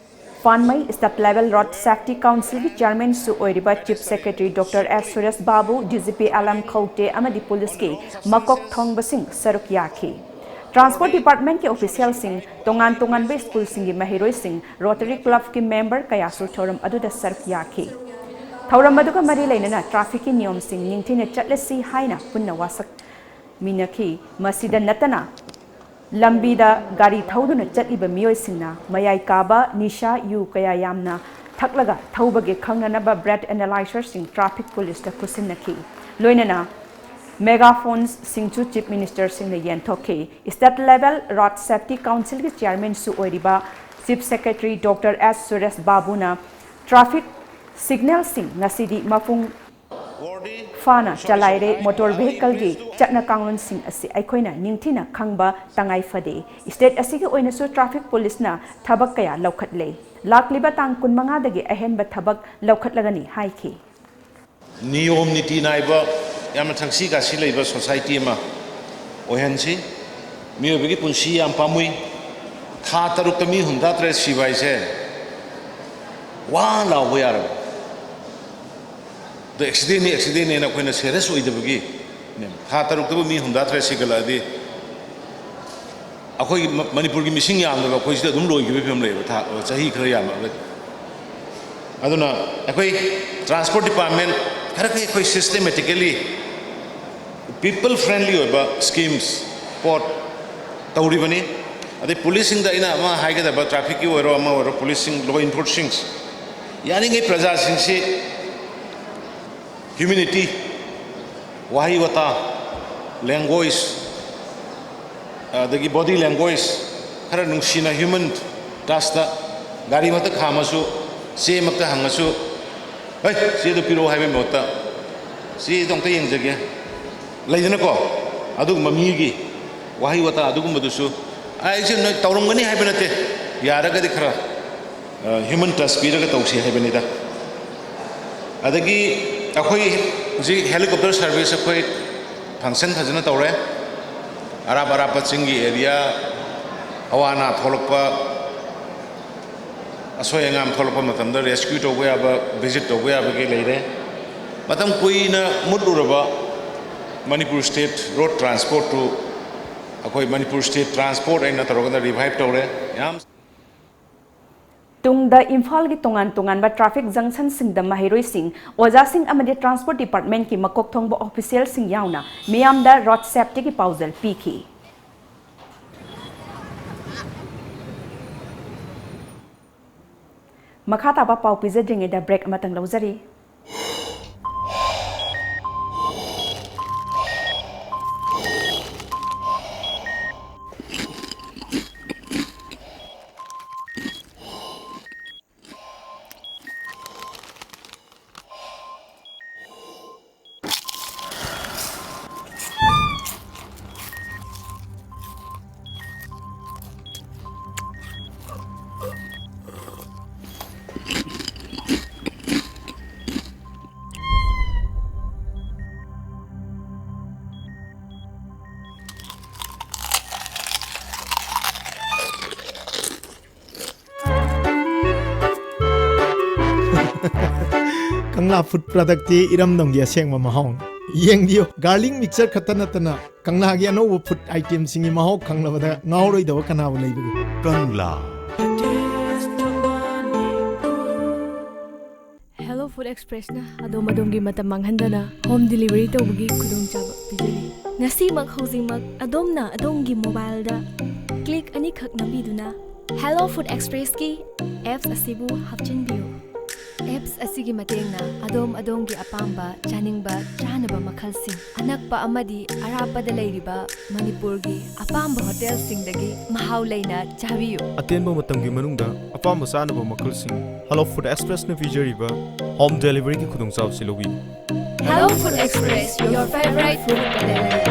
Panmei State Level Road Safety Councilꯒꯤ chairmanꯁꯨ ꯑꯣꯏꯔꯤꯕ Chief Secretary Doctor S Suresh Babu, DGP L M Khaute ꯑꯃꯗꯤ policeꯀꯤ ꯃꯀꯣꯛ ꯊꯣꯡꯕꯁꯤꯡ ꯁꯔꯨꯛ ꯌꯥꯈꯤ꯫ Transport Departmentꯀꯤ officialꯁꯤꯡ, ꯇꯣꯉꯥꯟ ꯇꯣꯉꯥꯟꯕ schoolꯁꯤꯡꯒꯤ ꯃꯍꯩꯔꯣꯏꯁꯤꯡ, Rotary Clubꯀꯤ member ꯀꯌꯥꯁꯨ ꯊꯧꯔꯝ ꯑꯗꯨꯗ ꯁꯔꯨꯛ ꯌꯥꯈꯤ꯫ ꯊꯧꯔꯝ ꯑꯗꯨꯒ ꯃꯔꯤ ꯂꯩꯅꯅ trafficꯀꯤ ꯅꯤꯌꯣꯝꯁꯤꯡ ꯅꯤꯡꯊꯤꯅ ꯆꯠꯂꯁꯤ ꯍꯥꯏꯅ ꯄꯨꯟꯅ ꯋꯥꯁꯛꯃꯤꯟꯅꯈꯤ꯫ ꯃꯁꯤꯗ ꯅꯠꯇꯅ ꯂꯝꯕꯤꯗ ꯒꯥꯔꯤ ꯊꯧꯗꯨꯅ ꯆꯠꯂꯤꯕ ꯃꯤꯑꯣꯏꯁꯤꯡꯅ ꯃꯌꯥꯏ ꯀꯥꯕ, ꯅꯤꯁꯥ, ꯌꯨ ꯀꯌꯥ ꯌꯥꯝꯅ ꯊꯛꯂꯒ ꯊꯧꯕꯒꯤ ꯈꯪꯅꯅꯕ breath analyzerꯁꯤꯡ traffic policeꯇ ꯈꯨꯠꯁꯤꯟꯅꯈꯤ꯫ ꯂꯣꯏꯅꯅ megaphoneꯁꯤꯡꯁꯨ Chief Ministerꯁꯤꯡꯅ ꯌꯦꯟꯊꯣꯛꯈꯤ꯫ State Level Road Safety Councilꯒꯤ chairmanꯁꯨ ꯑꯣꯏꯔꯤꯕ Chief Secretary Doctor S Suresh ꯕꯥꯕꯨꯅ traffic signalꯁꯤꯡ ꯉꯁꯤꯗꯤ ꯃꯄꯨꯡ ꯐꯥꯅ ꯆꯂꯥꯏꯔꯦ꯫ Motor vehicleꯒꯤ ꯆꯠꯅ ꯀꯥꯡꯂꯣꯟꯁꯤꯡ ꯑꯁꯤ ꯑꯩꯈꯣꯏꯅ ꯅꯤꯡꯊꯤꯅ ꯈꯪꯕ ꯇꯉꯥꯏ ꯐꯗꯦ꯫ State ꯑꯁꯤꯒꯤ ꯑꯣꯏꯅꯁꯨ traffic policeꯅ ꯊꯕꯛ ꯀꯌꯥ ꯂꯧꯈꯠꯂꯦ꯫ ꯂꯥꯛꯂꯤꯕ ꯇꯥꯡ ꯀꯨꯟꯃꯉꯥꯗꯒꯤ ꯑꯍꯦꯟꯕ ꯊꯕꯛ ꯂꯧꯈꯠꯂꯒꯅꯤ ꯍꯥꯏꯈꯤ꯫ ꯅꯤꯌꯣꯝ ꯅꯤꯇꯤ ꯅꯥꯏꯕ, ꯌꯥꯝꯅ ꯊꯛꯁꯤ ꯈꯥꯁꯤ ꯂꯩꯕ society ꯑꯃ ꯑꯣꯏꯍꯟꯁꯤ꯫ ꯃꯤꯑꯣꯏꯕꯒꯤ ꯄꯨꯟꯁꯤ ꯌꯥꯝ ꯄꯥꯝꯃꯨꯏ꯫ ꯊꯥ ꯇꯔꯨꯛꯇ ꯃꯤ ꯍꯨꯝꯐꯨꯇꯔꯦꯠ ꯁꯤꯕ ꯍꯥꯏꯁꯦ ꯋꯥ ꯂꯥꯎꯕ ꯌꯥꯔꯕ꯫ ꯑꯗꯣ accidentꯅꯤ, accidentꯅꯦꯅ ꯑꯩꯈꯣꯏꯅ serious ꯑꯣꯏꯗꯕꯒꯤ ꯊꯥ ꯇꯔꯨꯛꯇꯕꯨ ꯃꯤ ꯍꯨꯝꯐꯨꯇꯔꯦꯠ ꯁꯤꯒꯠꯂꯛꯑꯗꯤ ꯑꯩꯈꯣꯏꯒꯤ ꯃ-, ꯃꯅꯤꯄꯨꯔꯒꯤ ꯃꯤꯁꯤꯡ ꯌꯥꯝꯗꯕ ꯑꯩꯈꯣꯏꯁꯤꯗ ꯑꯗꯨꯝ ꯂꯣꯏꯈꯤꯕꯒꯤ ꯐꯤꯕꯝ ꯂꯩꯌꯦꯕ, ꯊꯥ, ꯆꯍꯤ ꯈꯔ ꯌꯥꯝꯃꯛꯑꯒꯗꯤ꯫ ꯑꯗꯨꯅ ꯑꯩꯈꯣꯏ transport department ꯈꯔ ꯈꯔ ꯑꯩꯈꯣꯏ systematically people friendly ꯑꯣꯏꯕ schemes ꯄꯣꯠ ꯇꯧꯔꯤꯕꯅꯤ꯫ ꯑꯗꯩ policeꯁꯤꯡꯗ ꯑꯩꯅ ꯑꯃ ꯍꯥꯏꯒꯗꯕ, trafficꯀꯤ ꯑꯣꯏꯔꯣ ꯑꯃ ꯑꯣꯏꯔꯣ, policeꯁꯤꯡ, law enforcing ꯌꯥꯔꯤꯉꯩ ꯄ꯭ꯔꯖꯥꯁꯤꯡꯁꯤ humanity, ꯋꯥꯍꯩ ꯋꯥꯇꯥ, language, ꯑꯗꯒꯤ body language, ꯈꯔ ꯅꯨꯡꯁꯤꯅ human touchꯇ, ꯒꯥꯔꯤ ꯃꯊꯛ ꯈꯥꯝꯃꯁꯨ, ꯆꯦꯃꯛꯇ ꯍꯪꯉꯁꯨ, "ꯍꯩ, ꯆꯦꯗꯣ ꯄꯤꯔꯛꯑꯣ" ꯍꯥꯏꯕꯒꯤ ꯃꯍꯨꯠꯇ, "ꯆꯦꯗꯣ ꯑꯝꯇ ꯌꯦꯡꯖꯒꯦ", ꯂꯩꯗꯅꯀꯣ, ꯑꯗꯨꯒꯨꯝꯕ ꯃꯤꯒꯤ ꯋꯥꯍꯩ ꯋꯥꯇꯥ ꯑꯗꯨꯒꯨꯝꯕꯗꯨꯁꯨ ꯑꯩꯁꯦ ꯅꯣꯏ ꯇꯧꯔꯝꯒꯅꯤ ꯍꯥꯏꯕ ꯅꯠꯇꯦ, ꯌꯥꯔꯒꯗꯤ ꯈꯔ human touch ꯄꯤꯔꯒ ꯇꯧꯁꯤ ꯍꯥꯏꯕꯅꯤꯗ꯫ ꯑꯗꯒꯤ ꯑꯩꯈꯣꯏ ꯍꯧꯖꯤꯛ helicopter service ꯑꯩꯈꯣꯏ function ꯐꯖꯅ ꯇꯧꯔꯦ꯫ ꯑꯔꯥꯞ ꯑꯔꯥꯞꯄ ꯆꯤꯡꯒꯤ area, ꯑꯋꯥ ꯑꯅꯥ ꯊꯣꯛꯂꯛꯄ, ꯑꯁꯣꯏ ꯑꯉꯥꯝ ꯊꯣꯛꯂꯛꯄ ꯃꯇꯝꯗ ꯔꯦꯁꯀ꯭ꯌꯨ ꯇꯧꯕ ꯌꯥꯕ, ꯚꯤꯖꯤꯠ ꯇꯧꯕ ꯌꯥꯕꯒꯤ ꯂꯩꯔꯦ꯫ ꯃꯇꯝ ꯀꯨꯏꯅ ꯃꯨꯠꯂꯨꯔꯕ ꯃꯅꯤꯄꯨꯔ ꯁ꯭ꯇꯦꯠ ꯔꯣꯗ ꯇ꯭ꯔꯥꯟꯁꯄꯣꯔꯠꯇꯨ ꯑꯩꯈꯣꯏ ꯃꯅꯤꯄꯨꯔ ꯁ꯭ꯇꯦꯠ ꯇ꯭ꯔꯥꯟꯁꯄꯣꯔꯠ ꯑꯩꯅ ꯇꯧꯔꯒꯅ ꯔꯤꯚꯥꯏꯚ ꯇꯧꯔꯦ꯫ ꯌꯥꯝ ꯇꯨꯡꯗ ꯏꯝꯐꯥꯜꯒꯤ ꯇꯣꯉꯥꯟ ꯇꯣꯉꯥꯟꯕ ꯇ꯭ꯔꯥꯐꯤꯛ ꯖꯪꯁꯟꯁꯤꯡꯗ ꯃꯍꯩꯔꯣꯏꯁꯤꯡ, ꯑꯣꯖꯥꯁꯤꯡ ꯑꯃꯗꯤ ꯇ꯭ꯔꯥꯟꯁꯄꯣꯔꯠ ꯗꯤꯄꯥꯔꯠꯃꯦꯟꯠꯀꯤ ꯃꯀꯣꯛ ꯊꯣꯡꯕ ꯑꯣꯐꯤꯁꯤꯌꯦꯜꯁꯤꯡ ꯌꯥꯎꯅ ꯃꯤꯌꯥꯝꯗ ꯔꯣꯗ ꯁꯦꯐꯇꯤꯒꯤ ꯄꯥꯎꯖꯦꯜ ꯄꯤꯈꯤ꯫ ꯃꯈꯥ ꯇꯥꯕ ꯄꯥꯎ ꯄꯤꯖꯗ꯭ꯔꯤꯉꯩꯗ ꯕ꯭ꯔꯦꯛ ꯑꯃꯇꯪ ꯂꯧꯖꯔꯤ꯫ ꯀꯪꯂꯥ ꯐꯨꯗ ꯄ꯭ꯔꯗꯛꯇꯤ ꯏꯔꯝꯗꯝꯒꯤ ꯑꯁꯦꯡꯕ ꯃꯍꯥꯎꯅꯤ꯫ ꯌꯦꯡꯕꯤꯌꯨ, ꯒꯥꯔꯂꯤꯛ ꯃꯤꯛꯁꯆꯔ ꯈꯛꯇ ꯅꯠꯇꯅ ꯀꯪꯂꯥꯒꯤ ꯑꯅꯧꯕ ꯐꯨꯗ ꯑꯥꯏꯇꯦꯝꯁꯤꯡꯒꯤ ꯃꯍꯥꯎ ꯈꯪꯂꯕꯗ ꯉꯥꯎꯔꯣꯏꯗꯕ ꯀꯅꯥꯕꯨ ꯂꯩꯕꯒꯦ? ꯀꯪꯂꯥ꯫ Hello Food Expressꯅ ꯑꯗꯣꯝ ꯑꯗꯣꯝꯒꯤ ꯃꯇꯝ ꯃꯥꯡꯍꯟꯗꯅ ꯍꯣꯝ ꯗꯤꯂꯤꯚꯔꯤ ꯇꯧꯕꯒꯤ ꯈꯨꯗꯣꯡꯆꯥꯕ ꯄꯤꯖꯔꯤ꯫ ꯉꯁꯤꯃꯛ ꯍꯧꯖꯤꯛꯃꯛ ꯑꯗꯣꯝꯅ ꯑꯗꯣꯝꯒꯤ ꯃꯣꯕꯥꯏꯜꯗ ꯀ꯭ꯂꯤꯛ ꯑꯅꯤꯈꯛ ꯅꯝꯕꯤꯗꯨꯅ Hello Food Expressꯀꯤ ꯑꯦꯞꯁ ꯑꯁꯤꯕꯨ ꯍꯥꯞꯆꯤꯟꯕꯤꯌꯨ꯫ ꯑꯦꯞꯁ ꯑꯁꯤꯒꯤ ꯃꯇꯦꯡꯅ ꯑꯗꯣꯝ ꯑꯗꯣꯝꯒꯤ ꯑꯄꯥꯝꯕ ꯆꯥꯅꯤꯡꯕ ꯆꯥꯅꯕ ꯃꯈꯜꯁꯤꯡ ꯑꯅꯛꯄ ꯑꯃꯗꯤ ꯑꯔꯥꯞꯄꯗ ꯂꯩꯔꯤꯕ ꯃꯅꯤꯄꯨꯔꯒꯤ ꯑꯄꯥꯝꯕ ꯍꯣꯇꯦꯜꯁꯤꯡꯗꯒꯤ ꯃꯍꯥꯎ ꯂꯩꯅ ꯆꯥꯕꯤꯌꯨ꯫ ꯑꯇꯦꯟꯕ ꯃꯇꯝꯒꯤ ꯃꯅꯨꯡꯗ ꯑꯄꯥꯝꯕ ꯆꯥꯅꯕ ꯃꯈꯜꯁꯤꯡ Hello Food Expressꯅ ꯄꯤꯖꯔꯤꯕ ꯍꯣꯝ ꯗꯦꯂꯤꯚꯔꯤꯒꯤ ꯈꯨꯗꯣꯡꯆꯥꯕꯁꯤ ꯂꯧꯕꯤꯌꯨ꯫ Hello Food Express, your favorite food delivery.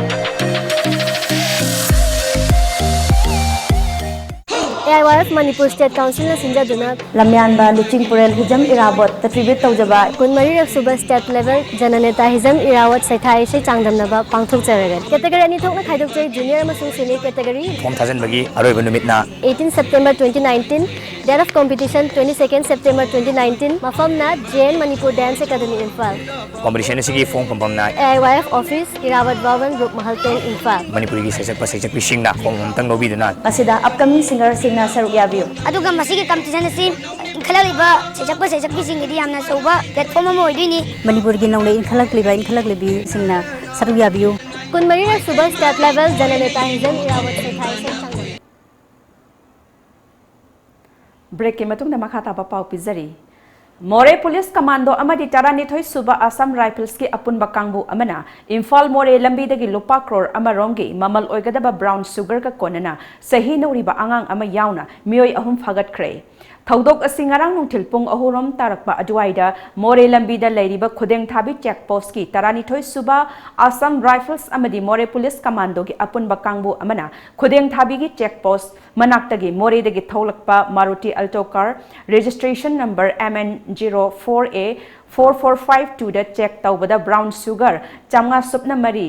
A I Y F Manipur state ꯀꯥꯎꯟꯁꯤꯜꯅ ꯁꯤꯟꯖꯗꯨꯅ ꯂꯝꯌꯥꯟꯕ ꯂꯨꯆꯤꯡꯄꯨꯔꯦꯜ ꯍꯤꯖꯝ ꯏꯔꯥꯕꯣꯠꯇ ꯇ꯭ꯔꯤꯕ꯭ꯌꯨꯠ ꯇꯧꯖꯕ ꯀꯨꯟꯃꯔꯤꯔꯛ ꯁꯨꯕ ꯁ꯭ꯇꯦꯠ ꯂꯦꯚꯦꯜ ꯖꯅꯅꯦꯇꯥ ꯍꯤꯖꯝ ꯏꯔꯥꯕꯣꯠ ꯁꯩꯊꯥ ꯏꯁꯩ ꯆꯥꯡꯗꯝꯅꯕ ꯄꯥꯡꯊꯣꯛꯆꯔꯒꯅꯤ꯫ ꯀꯦꯇꯦꯒꯣꯔꯤ ꯑꯅꯤ ꯊꯣꯛꯅ ꯈꯥꯏꯗꯣꯛꯆꯩ, ꯖꯨꯅꯤꯌꯔ ꯑꯃꯁꯨꯡ ꯁꯦꯅꯤꯌꯔ ꯀꯦꯇꯦꯒꯣꯔꯤ꯫ ꯐꯣꯝ ꯊꯥꯖꯤꯟꯕꯒꯤ ꯑꯔꯣꯏꯕ ꯅꯨꯃꯤꯠꯅ eighteen September twenty nineteen꯫ Date of competition, twenty-second September twenty nineteen. ꯃꯐꯝꯅ J N Manipur Dance Academy, Imphal. Competition ꯑꯁꯤꯒꯤ form ꯐꯪꯐꯝꯅ A I Y F office, Irawat Bhawan, Rup Mahal ten, Imphal. ꯃꯅꯤꯄꯨꯔꯒꯤ ꯁꯩꯁꯛꯄ ꯁꯩꯁꯛꯄꯤꯁꯤꯡꯅ form ꯑꯃꯇꯪ ꯂꯧꯕꯤꯗꯨꯅ ꯃꯁꯤꯗ upcoming singerꯁꯤꯡꯅ ꯁꯔꯨꯛ ꯌꯥꯕꯤꯌꯨ꯫ ꯑꯗꯨꯒ ꯃꯁꯤꯒꯤ competition ꯑꯁꯤ ꯏꯟꯈꯠꯂꯛꯂꯤꯕ ꯁꯩꯁꯛꯄ ꯁꯩꯁꯛꯄꯤꯁꯤꯡꯒꯤꯗꯤ ꯌꯥꯝꯅ ꯑꯆꯧꯕ platform ꯑꯃ ꯑꯣꯏꯗꯣꯏꯅꯤ꯫ ꯃꯅꯤꯄꯨꯔꯒꯤ ꯅꯧꯅ ꯏꯟꯈꯠꯂꯛꯂꯤꯕ ꯏꯟꯈꯠꯂꯛꯂꯤꯕꯤꯁꯤꯡꯅ ꯁꯔꯨꯛ ꯌꯥꯕꯤꯌꯨ꯫ ꯀꯨꯟꯃꯔꯤꯔꯛ ꯁꯨꯕ state level ꯖꯅꯅꯦꯇꯥ ꯍꯤꯖꯟ ꯏꯔꯥꯕꯣꯠ ꯁꯩꯊꯥ ꯏꯁꯩ ꯁꯪꯒꯝ꯫ Breakꯀꯤ ꯃꯇꯨꯡꯗ ꯃꯈꯥ ꯇꯥꯕ ꯄꯥꯎ ꯄꯤꯖꯔꯤ꯫ ꯃꯣꯔꯦ ꯄꯨꯂꯤꯁ ꯀꯃꯥꯟꯗꯣ ꯑꯃꯗꯤ ꯇꯔꯥꯅꯤꯊꯣꯏ ꯁꯨꯕ ꯑꯁꯥꯝ ꯔꯥꯏꯐꯜꯁꯀꯤ ꯑꯄꯨꯟꯕ ꯀꯥꯡꯕꯨ ꯑꯃꯅ ꯏꯝꯐꯥꯜ ꯃꯣꯔꯦ ꯂꯝꯕꯤꯗꯒꯤ ꯂꯨꯄꯥ ꯀ꯭ꯔꯣꯔ ꯑꯃꯔꯣꯝꯒꯤ ꯃꯃꯜ ꯑꯣꯏꯒꯗꯕ brown sugarꯒ ꯀꯣꯟꯅꯅ ꯆꯍꯤ ꯅꯧꯔꯤꯕ ꯑꯉꯥꯡ ꯑꯃ ꯌꯥꯎꯅ ꯃꯤꯑꯣꯏ ꯑꯍꯨꯝ ꯐꯥꯒꯠꯈ꯭ꯔꯦ꯫ ꯊꯧꯗꯣꯛ ꯑꯁꯤ ꯉꯔꯥꯡ ꯅꯨꯡꯊꯤꯜ ꯄꯨꯡ ꯑꯍꯨꯝ ꯔꯣꯝ ꯇꯥꯔꯛꯄ ꯑꯗꯨꯋꯥꯏꯗ ꯃꯣꯔꯦ ꯂꯝꯕꯤꯗ ꯂꯩꯔꯤꯕ ꯈꯨꯗꯦꯡꯊꯥꯕꯤ check postꯀꯤ ꯇꯔꯥꯅꯤꯊꯣꯏ ꯁꯨꯕ ꯑꯁꯥꯝ ꯔꯥꯏꯐꯜꯁ ꯑꯃꯗꯤ ꯃꯣꯔꯦ ꯄꯨꯂꯤꯁ ꯀꯃꯥꯟꯗꯣꯒꯤ ꯑꯄꯨꯟꯕ ꯀꯥꯡꯕꯨ ꯑꯃꯅ ꯈꯨꯗꯦꯡꯊꯥꯕꯤꯒꯤ check post ꯃꯅꯥꯛꯇꯒꯤ ꯃꯣꯔꯦꯗꯒꯤ ꯊꯧꯂꯛꯄ Maruti Alto car, registration number M N zero four A four four five twoꯗ check ꯇꯧꯕꯗ brown sugar ꯆꯥꯝꯃꯉꯥ ꯁꯨꯞꯅ ꯃꯔꯤ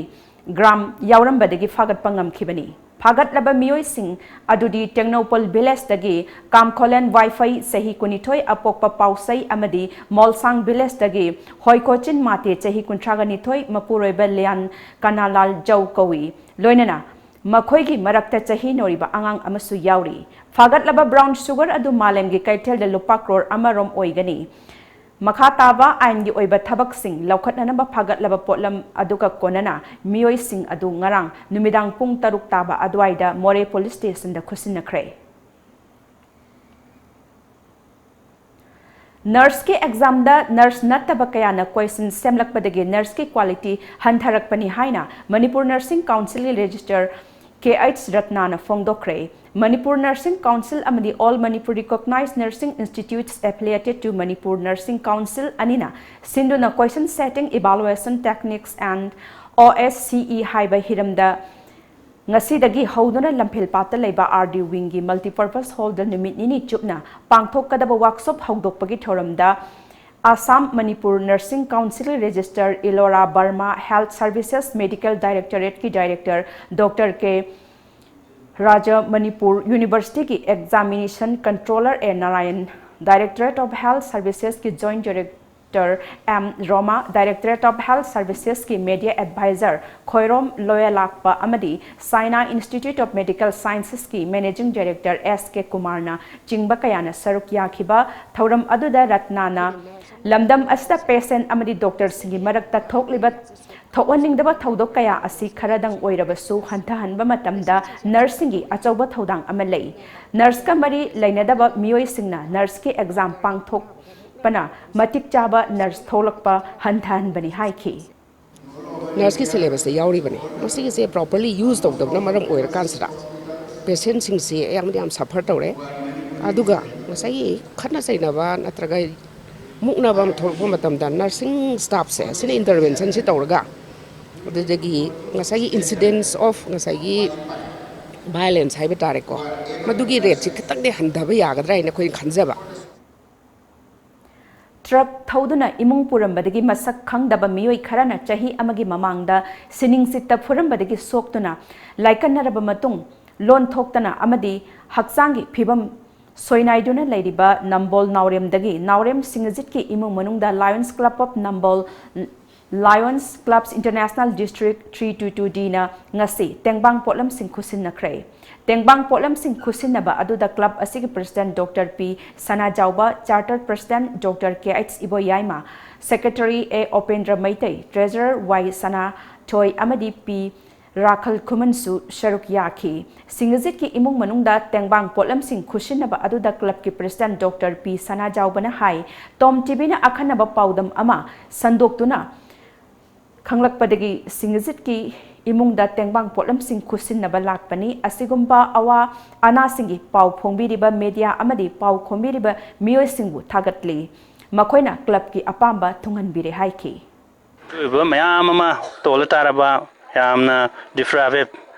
gram ꯌꯥꯎꯔꯝꯕꯗꯒꯤ ꯐꯥꯒꯠꯄ ꯉꯝꯈꯤꯕꯅꯤ꯫ ꯐꯥꯒꯠꯂꯕ ꯃꯤꯑꯣꯏꯁꯤꯡ ꯑꯗꯨꯗꯤ ꯇꯦꯡꯅꯧꯄꯜ villageꯗꯒꯤ ꯀꯥꯝꯈꯣꯂꯦꯟ ꯋꯥꯏꯐꯩ, ꯆꯍꯤ ꯀꯨꯟꯅꯤꯊꯣꯏ, ꯑꯄꯣꯛꯄ ꯄꯥꯎꯁꯩ ꯑꯃꯗꯤ ꯃꯣꯜꯁꯥꯡ villageꯗꯒꯤ ꯍꯣꯏꯀꯣꯆꯤꯟ ꯃꯥꯇꯦ, ꯆꯍꯤ ꯀꯨꯟꯊ꯭ꯔꯥꯒ ꯅꯤꯊꯣꯏ, ꯃꯄꯨꯔꯣꯏꯕ ꯂꯤꯌꯥꯟ ꯀꯅꯥꯂꯥꯜ ꯖꯧ ꯀꯧꯏ꯫ ꯂꯣꯏꯅꯅ ꯃꯈꯣꯏꯒꯤ ꯃꯔꯛꯇ ꯆꯍꯤ ꯅꯧꯔꯤꯕ ꯑꯉꯥꯡ ꯑꯃꯁꯨ ꯌꯥꯎꯔꯤ꯫ ꯐꯥꯒꯠꯂꯕ brown sugar ꯑꯗꯨ ꯃꯥꯂꯦꯝꯒꯤ ꯀꯩꯊꯦꯜꯗ ꯂꯨꯄꯥ ꯀ꯭ꯔꯣꯔ ꯑꯃꯔꯣꯝ ꯑꯣꯏꯒꯅꯤ꯫ ꯃꯈꯥ ꯇꯥꯕ ꯑꯥꯏꯟꯒꯤ ꯑꯣꯏꯕ ꯊꯕꯛꯁꯤꯡ ꯂꯧꯈꯠꯅꯅꯕ ꯐꯥꯒꯠꯂꯕ ꯄꯣꯠꯂꯝ ꯑꯗꯨꯒ ꯀꯣꯟꯅꯅ ꯃꯤꯑꯣꯏꯁꯤꯡ ꯑꯗꯨ ꯉꯔꯥꯡ ꯅꯨꯃꯤꯗꯥꯡ ꯄꯨꯡ ꯇꯔꯨꯛ ꯇꯥꯕ ꯑꯗꯨꯋꯥꯏꯗ ꯃꯣꯔꯦ ꯄꯨꯂꯤꯁ ꯁ꯭ꯇꯦꯁꯟꯗ ꯈꯨꯠꯁꯤꯟꯅꯈ꯭ꯔꯦ꯫ Nurseꯀꯤ examꯗ nurse ꯅꯠꯇꯕ ꯀꯌꯥꯅ question ꯁꯦꯝꯂꯛꯄꯗꯒꯤ nurseꯀꯤ quality ꯍꯟꯊꯔꯛꯄꯅꯤ ꯍꯥꯏꯅ Manipur Nursing Councilꯒꯤ registrar K H ꯔꯠꯅꯥꯅ ꯐꯣꯡꯗꯣꯛꯈ꯭ꯔꯦ꯫ Manipur Nursing Council ꯑꯃꯗꯤ All Manipur Recognized Nursing Institutes affiliated to Manipur Nursing Council ꯑꯅꯤꯅ ꯁꯤꯟꯗꯨꯅ question setting, evaluation techniques and O S C E ꯍꯥꯏꯕ ꯍꯤꯔꯝꯗ ꯉꯁꯤꯗꯒꯤ ꯍꯧꯗꯨꯅ ꯂꯝꯐꯦꯜꯄꯥꯠꯇ ꯂꯩꯕ R D wingꯒꯤ multipurpose hallꯗ ꯅꯨꯃꯤꯠ ꯅꯤꯅꯤ ꯆꯨꯞꯅ ꯄꯥꯡꯊꯣꯛꯀꯗꯕ workshop ꯍꯧꯗꯣꯛꯄꯒꯤ ꯊꯧꯔꯝꯗ Assam Manipur Nursing Council registrar Elora Barma, Health Services Medical Directorateꯀꯤ director Doctor K Raj Manipur ꯌꯨꯅꯤꯚꯔꯁꯤꯇꯤꯒꯤ examination controller A Narayan, Directorate of Health Servicesꯀꯤ Joint Director M Roma, Directorate of Health Servicesꯀꯤ Media Advisor ꯈꯣꯏꯔꯣꯝ ꯂꯣꯌꯂꯥꯛꯄ ꯑꯃꯗꯤ Saina Institute of Medical Sciencesꯀꯤ Managing Director ꯑꯦꯁ ꯀꯦ ꯀꯨꯃꯥꯔꯅ ꯆꯤꯡꯕ ꯀꯌꯥꯅ ꯁꯔꯨꯛ ꯌꯥꯈꯤꯕ ꯊꯧꯔꯝ ꯑꯗꯨꯗ ꯔꯠꯅꯥꯅ ꯂꯝꯗꯝ ꯑꯁꯤꯗ ꯄꯦꯁꯦꯟ ꯑꯃꯗꯤ ꯗꯣꯛꯇꯔꯁꯤꯡꯒꯤ ꯃꯔꯛꯇ ꯊꯣꯛꯂꯤꯕ ꯊꯣꯛꯍꯟꯅꯤꯡꯗꯕ ꯊꯧꯗꯣꯛ ꯀꯌꯥ ꯑꯁꯤ ꯈꯔꯗꯪ ꯑꯣꯏꯔꯕꯁꯨ ꯍꯟꯊꯍꯟꯕ ꯃꯇꯝꯗ ꯅꯔꯁꯁꯤꯡꯒꯤ ꯑꯆꯧꯕ ꯊꯧꯗꯥꯡ ꯑꯃ ꯂꯩ꯫ ꯅꯔꯁꯀ ꯃꯔꯤ ꯂꯩꯅꯗꯕ ꯃꯤꯑꯣꯏꯁꯤꯡꯅ ꯅꯔꯁꯀꯤ ꯑꯦꯛꯖꯥꯝ ꯄꯥꯡꯊꯣꯛꯄꯅ ꯃꯇꯤꯛ ꯆꯥꯕ ꯅꯔꯁ ꯊꯣꯛꯂꯛꯄ ꯍꯟꯊꯍꯟꯕꯅꯤ ꯍꯥꯏꯈꯤ꯫ ꯅꯔꯁꯀꯤ ꯁꯤꯂꯦꯕꯁꯇ ꯌꯥꯎꯔꯤꯕꯅꯤ꯫ ꯃꯁꯤꯒꯤꯁꯦ ꯄ꯭ꯔꯣꯄꯔꯂꯤ ꯌꯨꯁ ꯇꯧꯗꯕꯅ ꯃꯔꯝ ꯑꯣꯏꯔꯀꯥꯟꯁꯤꯗ ꯄꯦꯁꯦꯟꯁꯤꯡꯁꯤ ꯑꯌꯥꯝꯕꯗꯤ ꯌꯥꯝ ꯁꯐꯔ ꯇꯧꯔꯦ꯫ ꯑꯗꯨꯒ ꯉꯁꯥꯏꯒꯤ ꯈꯠꯅ ꯆꯩꯅꯕ ꯅꯠꯇ꯭ꯔꯒ ꯃꯨꯛꯅꯕ ꯑꯃ ꯊꯣꯛꯂꯛꯄ ꯃꯇꯝꯗ ꯅꯔꯁꯤꯡ ꯁ꯭ꯇꯥꯐꯁꯦ ꯑꯁꯤꯅ ꯏꯟꯇꯔꯚꯦꯟꯁꯟꯁꯤ ꯇꯧꯔꯒ ꯑꯗꯨꯗꯒꯤ ꯉꯁꯥꯏꯒꯤ incidence of ꯉꯁꯥꯏꯒꯤ violence ꯍꯥꯏꯕ ꯇꯥꯔꯦꯀꯣ, ꯃꯗꯨꯒꯤ ꯔꯦꯠꯁꯤ ꯈꯤꯇꯪꯗꯤ ꯍꯟꯊꯕ ꯌꯥꯒꯗ꯭ꯔꯥ ꯍꯥꯏꯅ ꯑꯩꯈꯣꯏꯅ ꯈꯟꯖꯕ꯫ ꯇ꯭ꯔꯛ ꯊꯧꯗꯨꯅ ꯏꯃꯨꯡ ꯄꯨꯔꯝꯕꯗꯒꯤ ꯃꯁꯛ ꯈꯪꯗꯕ ꯃꯤꯑꯣꯏ ꯈꯔꯅ ꯆꯍꯤ ꯑꯃꯒꯤ ꯃꯃꯥꯡꯗ ꯁꯤꯅꯤꯡꯁꯤꯠꯇ ꯐꯨꯔꯝꯕꯗꯒꯤ ꯁꯣꯛꯇꯨꯅ ꯂꯥꯏꯀꯠꯅꯔꯕ ꯃꯇꯨꯡ ꯂꯣꯟ ꯊꯣꯛꯇꯅ ꯑꯃꯗꯤ ꯍꯛꯆꯥꯡꯒꯤ ꯐꯤꯕꯝ ꯁꯣꯏꯅꯥꯏꯗꯨꯅ ꯂꯩꯔꯤꯕ ꯅꯝꯕꯣꯜ ꯅꯥꯎꯔꯦꯝꯗꯒꯤ ꯅꯥꯎꯔꯦꯝ ꯁꯤꯡꯉꯖꯤꯠꯀꯤ ꯏꯃꯨꯡ ꯃꯅꯨꯡꯗ Lions Club of Nambol, Lions Clubs International District three two two Dꯅ ꯉꯁꯤ ꯇꯦꯡꯕꯥꯡ ꯄꯣꯠꯂꯝꯁꯤꯡ ꯈꯨꯠꯁꯤꯟꯅꯈ꯭ꯔꯦ꯫ ꯇꯦꯡꯕꯥꯡ ꯄꯣꯠꯂꯝꯁꯤꯡ ꯈꯨꯠꯁꯤꯟꯅꯕ ꯑꯗꯨꯗ ꯀ꯭ꯂꯕ ꯑꯁꯤꯒꯤ ꯄ꯭ꯔꯁꯤꯗꯦꯟꯠ ꯗꯣꯛꯇꯔ ꯄꯤ ꯁꯅꯥꯖꯥꯎꯕ, ꯆꯥꯔꯇꯔ ꯄ꯭ꯔꯁꯤꯗꯦꯟꯠ ꯗꯣꯛꯇꯔ ꯀꯦ ꯑꯩꯆ ꯏꯕꯣꯌꯥꯏꯃ, ꯁꯦꯀ꯭ꯔꯦꯇꯔꯤ ꯑꯦ ꯑꯣꯄꯦꯟꯗ꯭ꯔ ꯃꯩꯇꯩ, ꯇ꯭ꯔꯦꯖꯔꯔ ꯋꯥꯏ ꯁꯅꯥꯊꯣꯏ ꯑꯃꯗꯤ ꯄꯤ ꯔꯥꯈꯜ ꯈꯨꯃꯟꯁꯨ ꯁꯔꯨꯛ ꯌꯥꯈꯤ꯫ ꯁꯤꯡꯉꯖꯤꯠꯀꯤ ꯏꯃꯨꯡ ꯃꯅꯨꯡꯗ ꯇꯦꯡꯕꯥꯡ ꯄꯣꯠꯂꯝꯁꯤꯡ ꯈꯨꯠꯁꯤꯟꯅꯕ ꯑꯗꯨꯗ ꯀ꯭ꯂꯕꯀꯤ ꯄ꯭ꯔꯁꯤꯗꯦꯟꯠ ꯗꯣꯛꯇꯔ ꯄꯤ ꯁꯅꯥꯖꯥꯎꯕꯅ ꯍꯥꯏ, ꯇꯣꯝ ꯇꯤꯚꯤꯅ ꯑꯈꯟꯅꯕ ꯄꯥꯎꯗꯝ ꯑꯃ ꯁꯟꯗꯣꯛꯇꯨꯅ ꯈꯪꯂꯛꯄꯗꯒꯤ ꯁꯤꯡꯉꯖꯤꯠꯀꯤ ꯏꯃꯨꯡꯗ ꯇꯦꯡꯕꯥꯡ ꯄꯣꯠꯂꯝꯁꯤꯡ ꯈꯨꯠꯁꯤꯟꯅꯕ ꯂꯥꯛꯄꯅꯤ꯫ ꯑꯁꯤꯒꯨꯝꯕ ꯑꯋꯥ ꯑꯅꯥꯁꯤꯡꯒꯤ ꯄꯥꯎ ꯐꯣꯡꯕꯤꯔꯤꯕ ꯃꯦꯗꯤꯌꯥ ꯑꯃꯗꯤ ꯄꯥꯎ ꯈꯣꯝꯕꯤꯔꯤꯕ ꯃꯤꯑꯣꯏꯁꯤꯡꯕꯨ ꯊꯥꯒꯠꯂꯤ꯫ ꯃꯈꯣꯏꯅ ꯀ꯭ꯂꯕꯀꯤ ꯑꯄꯥꯝꯕ ꯊꯨꯡꯍꯟꯕꯤꯔꯦ ꯍꯥꯏꯈꯤ꯫ ꯑꯗꯨꯒꯨꯝꯕ ꯃꯌꯥꯝ ꯑꯃ ꯇꯣꯜꯂ ꯇꯥꯔꯕ, ꯌꯥꯝꯅ deprived,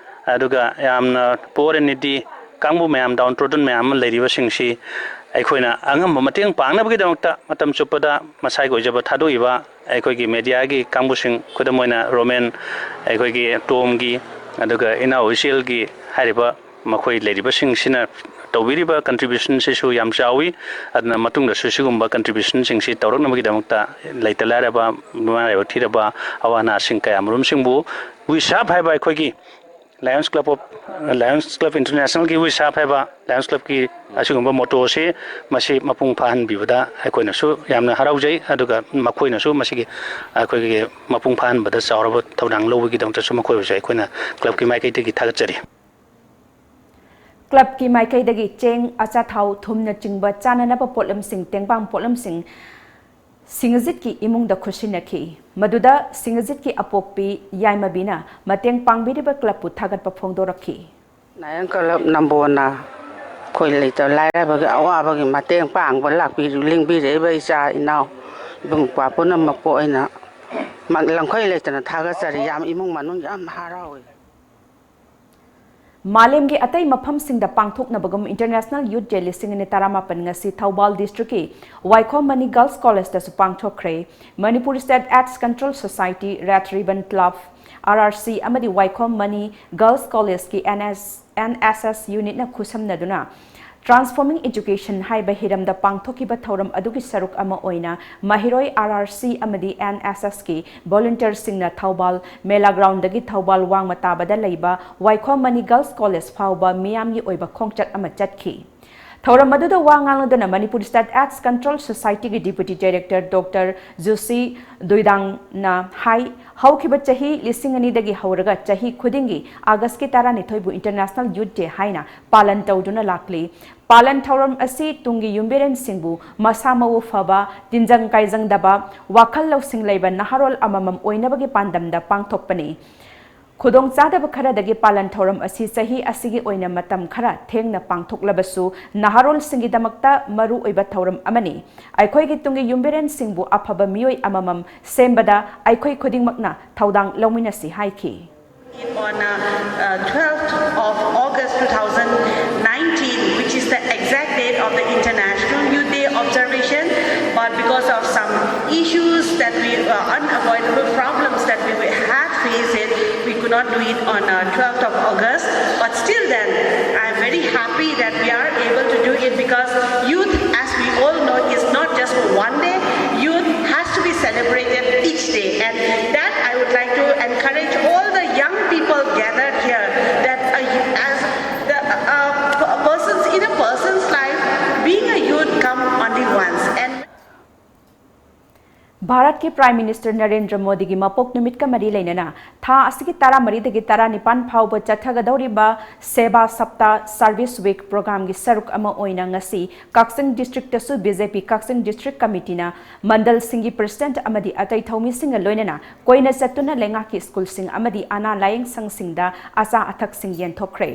ꯑꯗꯨꯒ ꯌꯥꯝꯅ poor and needy ꯀꯥꯡꯕꯨ ꯃꯌꯥꯝ, downtrodden ꯃꯌꯥꯝ ꯑꯃ ꯂꯩꯔꯤꯕꯁꯤꯡꯁꯤ ꯑꯩꯈꯣꯏꯅ ꯑꯉꯝꯕ ꯃꯇꯦꯡ ꯄꯥꯡꯅꯕꯒꯤꯗꯃꯛꯇ ꯃꯇꯝ ꯆꯨꯞꯄꯗ ꯃꯁꯥꯒꯤ ꯑꯣꯏꯖꯕ ꯊꯥꯗꯣꯛꯏꯕ ꯑꯩꯈꯣꯏꯒꯤ ꯃꯦꯗꯤꯌꯥꯒꯤ ꯀꯥꯡꯕꯨꯁꯤꯡ, ꯈꯨꯗꯝ ꯑꯣꯏꯅ ꯔꯣꯃꯦꯟ, ꯑꯩꯈꯣꯏꯒꯤ ꯇꯣꯝꯒꯤ, ꯑꯗꯨꯒ ꯏꯅꯥꯎ ꯏꯆꯦꯜꯒꯤ ꯍꯥꯏꯔꯤꯕ ꯃꯈꯣꯏ ꯂꯩꯔꯤꯕꯁꯤꯡꯁꯤꯅ ꯇꯧꯕꯤꯔꯤꯕ contribution ꯁꯤꯁꯨ ꯌꯥꯝ ꯆꯥꯎꯏ꯫ ꯑꯗꯨꯅ ꯃꯇꯨꯡꯗꯁꯨ ꯁꯤꯒꯨꯝꯕ contribution ꯁꯤꯡꯁꯤ ꯇꯧꯔꯛꯅꯕꯒꯤꯗꯃꯛꯇ ꯂꯩꯇ ꯂꯥꯏꯔꯕ, ꯃꯃꯥ ꯂꯥꯏꯕꯛ ꯊꯤꯔꯕ, ꯑꯋꯥ ꯑꯅꯥꯁꯤꯡ ꯀꯌꯥ ꯃꯔꯨꯝꯁꯤꯡꯕꯨ WISHAP ꯍꯥꯏꯕ ꯑꯩꯈꯣꯏꯒꯤ Lions Club of, Lions Club International ꯒꯤ WISHAP ꯍꯥꯏꯕ Lions Club ꯀꯤ ꯑꯁꯤꯒꯨꯝꯕ motto ꯁꯤ ꯃꯁꯤ ꯃꯄꯨꯡ ꯐꯥꯍꯟꯕꯤꯕꯗ ꯑꯩꯈꯣꯏꯅꯁꯨ ꯌꯥꯝꯅ ꯍꯔꯥꯎꯖꯩ꯫ ꯑꯗꯨꯒ ꯃꯈꯣꯏꯅꯁꯨ ꯃꯁꯤꯒꯤ ꯑꯩꯈꯣꯏꯒꯤ ꯃꯄꯨꯡ ꯐꯥꯍꯟꯕꯗ ꯆꯥꯎꯔꯕ ꯊꯧꯗꯥꯡ ꯂꯧꯕꯒꯤꯗꯃꯛꯇꯁꯨ ꯃꯈꯣꯏꯕꯨꯁꯨ ꯑꯩꯈꯣꯏꯅ club ꯀꯤ ꯃꯥꯏꯀꯩꯗꯒꯤ ꯊꯥꯒꯠꯆꯔꯤ꯫ Club ꯀꯤ ꯃꯥꯏꯀꯩꯗꯒꯤ ꯆꯦꯡ, ꯑꯆꯥꯊꯥꯎ, ꯊꯨꯝꯅꯆꯤꯡꯕ ꯆꯥꯅꯅꯕ ꯄꯣꯠꯂꯝꯁꯤꯡ, ꯇꯦꯡꯕꯥꯡ ꯄꯣꯠꯂꯝꯁꯤꯡ ꯁꯤꯡꯉꯖꯤꯠꯀꯤ ꯏꯃꯨꯡꯗ ꯈꯨꯠꯁꯤꯟꯅꯈꯤ꯫ ꯃꯗꯨꯗ ꯁꯤꯡꯉꯖꯤꯠꯀꯤ ꯑꯄꯣꯛꯄꯤ ꯌꯥꯏꯃꯕꯤꯅ ꯃꯇꯦꯡ ꯄꯥꯡꯕꯤꯔꯤꯕ club ꯄꯨ ꯊꯥꯒꯠꯄ ꯐꯣꯡꯗꯣꯔꯛꯈꯤ꯫ Lions Club ꯅꯝꯕꯣꯜꯅ ꯑꯩꯈꯣꯏ ꯂꯩꯇ ꯂꯥꯏꯔꯕꯒꯤ ꯑꯋꯥꯕꯒꯤ ꯃꯇꯦꯡ ꯄꯥꯡꯕ ꯂꯥꯛꯄꯤ ꯂꯦꯡꯕꯤꯔꯛꯏꯕ ꯏꯆꯥ ꯏꯅꯥꯎ ꯏꯕꯨꯡ ꯏꯄ꯭ꯋꯥ ꯄꯨꯝꯅꯃꯛꯄꯨ ꯑꯩꯅ ꯂꯝꯈꯩ ꯂꯩꯇꯅ ꯊꯥꯒꯠꯆꯔꯤ꯫ ꯌꯥꯝ ꯏꯃꯨꯡ ꯃꯅꯨꯡ ꯌꯥꯝ ꯍꯔꯥꯎꯏ꯫ ꯃꯥꯂꯦꯝꯒꯤ ꯑꯇꯩ ꯃꯐꯝꯁꯤꯡꯗ ꯄꯥꯡꯊꯣꯛꯅꯕꯒꯨꯝ International Youth Day ꯂꯤꯁꯤꯡ ꯑꯅꯤ ꯇꯔꯥꯃꯥꯄꯟ ꯉꯁꯤ ꯊꯧꯕꯥꯜ district ꯀꯤ ꯋꯥꯏꯈꯣꯝ ꯃꯅꯤ Girls College ꯇꯁꯨ ꯄꯥꯡꯊꯣꯛꯈ꯭ꯔꯦ꯫ Manipur State AIDS Control Society, Red Ribbon Club, RRC ꯑꯃꯗꯤ ꯋꯥꯏꯈꯣꯝ ꯃꯅꯤ Girls College ꯀꯤ NS, NSS unit ꯅ ꯈꯨꯠꯁꯝꯅꯗꯨꯅ Transforming Education ꯍꯥꯏꯕ ꯍꯤꯔꯝꯗ ꯄꯥꯡꯊꯣꯛꯈꯤꯕ ꯊꯧꯔꯝ ꯑꯗꯨꯒꯤ ꯁꯔꯨꯛ ꯑꯃ ꯑꯣꯏꯅ ꯃꯍꯩꯔꯣꯏ RRC ꯑꯃꯗꯤ NSS ꯀꯤ volunteer ꯁꯤꯡꯅ ꯊꯧꯕꯥꯜ ꯃꯦꯂꯥ ground ꯗꯒꯤ ꯊꯧꯕꯥꯜ ꯋꯥꯡꯃ ꯇꯥꯕꯗ ꯂꯩꯕ ꯋꯥꯏꯈꯣꯝ ꯃꯅꯤ Girls College ꯐꯥꯎꯕ ꯃꯤꯌꯥꯝꯒꯤ ꯑꯣꯏꯕ ꯈꯣꯡꯆꯠ ꯑꯃ ꯆꯠꯈꯤ꯫ ꯊꯧꯔꯝ ꯑꯗꯨꯗ ꯋꯥ ꯉꯥꯡꯂꯗꯨꯅ Manipur State AIDS Control Society ꯒꯤ Deputy Director Doctor ꯖꯨꯁꯤ ꯗꯨꯏꯗꯥꯡꯅ ꯍꯥꯏ, ꯍꯧꯈꯤꯕ ꯆꯍꯤ ꯂꯤꯁꯤꯡ ꯑꯅꯤꯗꯒꯤ ꯍꯧꯔꯒ ꯆꯍꯤ ꯈꯨꯗꯤꯡꯒꯤ August ꯀꯤ ꯇꯔꯥꯅꯤꯊꯣꯏꯕꯨ International Youth Day ꯍꯥꯏꯅ ꯄꯥꯂꯟ ꯇꯧꯗꯨꯅ ꯂꯥꯛꯂꯤ꯫ ꯄꯥꯂꯟ ꯊꯧꯔꯝ ꯑꯁꯤ ꯇꯨꯡꯒꯤ ꯌꯨꯝꯕꯤꯔꯦꯟꯁꯤꯡꯕꯨ ꯃꯁꯥ ꯃꯎ ꯐꯕ, ꯇꯤꯟꯖꯪ ꯀꯥꯏꯖꯪꯗꯕ, ꯋꯥꯈꯜ ꯂꯧꯁꯤꯡ ꯂꯩꯕ ꯅꯍꯥꯔꯣꯜ ꯑꯃꯃꯝ ꯑꯣꯏꯅꯕꯒꯤ ꯄꯥꯟꯗꯝꯗ ꯄꯥꯡꯊꯣꯛꯄꯅꯤ꯫ ꯈꯨꯗꯣꯡꯆꯥꯗꯕ ꯈꯔꯗꯒꯤ ꯄꯥꯂꯟ ꯊꯧꯔꯝ ꯑꯁꯤ ꯆꯍꯤ ꯑꯁꯤꯒꯤ ꯑꯣꯏꯅ ꯃꯇꯝ ꯈꯔ ꯊꯦꯡꯅ ꯄꯥꯡꯊꯣꯛꯂꯕꯁꯨ ꯅꯍꯥꯔꯣꯜꯁꯤꯡꯒꯤꯗꯃꯛꯇ ꯃꯔꯨ ꯑꯣꯏꯕ ꯊꯧꯔꯝ ꯑꯃꯅꯤ꯫ ꯑꯩꯈꯣꯏꯒꯤ ꯇꯨꯡꯒꯤ ꯌꯨꯝꯕꯤꯔꯦꯟꯁꯤꯡꯕꯨ ꯑꯐꯕ ꯃꯤꯑꯣꯏ ꯑꯃꯃꯝ ꯁꯦꯝꯕꯗ ꯑꯩꯈꯣꯏ ꯈꯨꯗꯤꯡꯃꯛꯅ ꯊꯧꯗꯥꯡ ꯂꯧꯃꯤꯟꯅꯁꯤ ꯍꯥꯏꯈꯤ꯫ On uh, uh, twelfth of August two thousand nineteen, which is the exact date of the International Youth Day observation, but because of some issues that we, uh, unavoidable problems that we had faced, it, we could Not do it on uh, twelfth of August, but still then, I'm very happy that we are able to do it because youth, as we all know, is not just for one day. Youth has to be celebrated each day, and that I would like to encourage all the young people gathered here that uh, as the uh, p- persons in a person's life, being a youth come only once. And ꯚꯥꯔꯠꯀꯤ prime minister Narendra ꯃꯣꯗꯤꯒꯤ ꯃꯄꯣꯛ ꯅꯨꯃꯤꯠꯀ ꯃꯔꯤ ꯂꯩꯅꯅ ꯊꯥ ꯑꯁꯤꯒꯤ ꯇꯔꯥꯃꯔꯤꯗꯒꯤ ꯇꯔꯥꯅꯤꯄꯥꯟ ꯐꯥꯎꯕ ꯆꯠꯊꯒꯗꯧꯔꯤꯕ ꯁꯦꯕꯥ ꯁꯞꯇꯥ ꯁꯔꯚꯤꯁ ꯋꯤꯛ ꯄ꯭ꯔꯣꯒ꯭ꯔꯥꯝꯒꯤ ꯁꯔꯨꯛ ꯑꯃ ꯑꯣꯏꯅ ꯉꯁꯤ ꯀꯛꯆꯤꯡ ꯗꯤꯁꯇ꯭ꯔꯤꯛꯇꯁꯨ ꯕꯤ ꯖꯦ ꯄꯤ ꯀꯛꯆꯤꯡ ꯗꯤꯁꯇ꯭ꯔꯤꯛ ꯀꯃꯤꯇꯤꯅ ꯃꯟꯗꯜꯁꯤꯡꯒꯤ ꯄ꯭ꯔꯁꯤꯗꯦꯟꯠ ꯑꯃꯗꯤ ꯑꯇꯩ ꯊꯧꯃꯤꯁꯤꯡꯒ ꯂꯣꯏꯅꯅ ꯀꯣꯏꯅ ꯆꯠꯇꯨꯅ ꯂꯩꯉꯥꯛꯀꯤ ꯁ꯭ꯀꯨꯜꯁꯤꯡ ꯑꯃꯗꯤ ꯑꯅꯥ ꯂꯥꯌꯦꯡ ꯁꯪꯁꯤꯡꯗ ꯑꯆꯥ ꯑꯊꯛꯁꯤꯡ ꯌꯦꯟꯊꯣꯛꯈ꯭ꯔꯦ꯫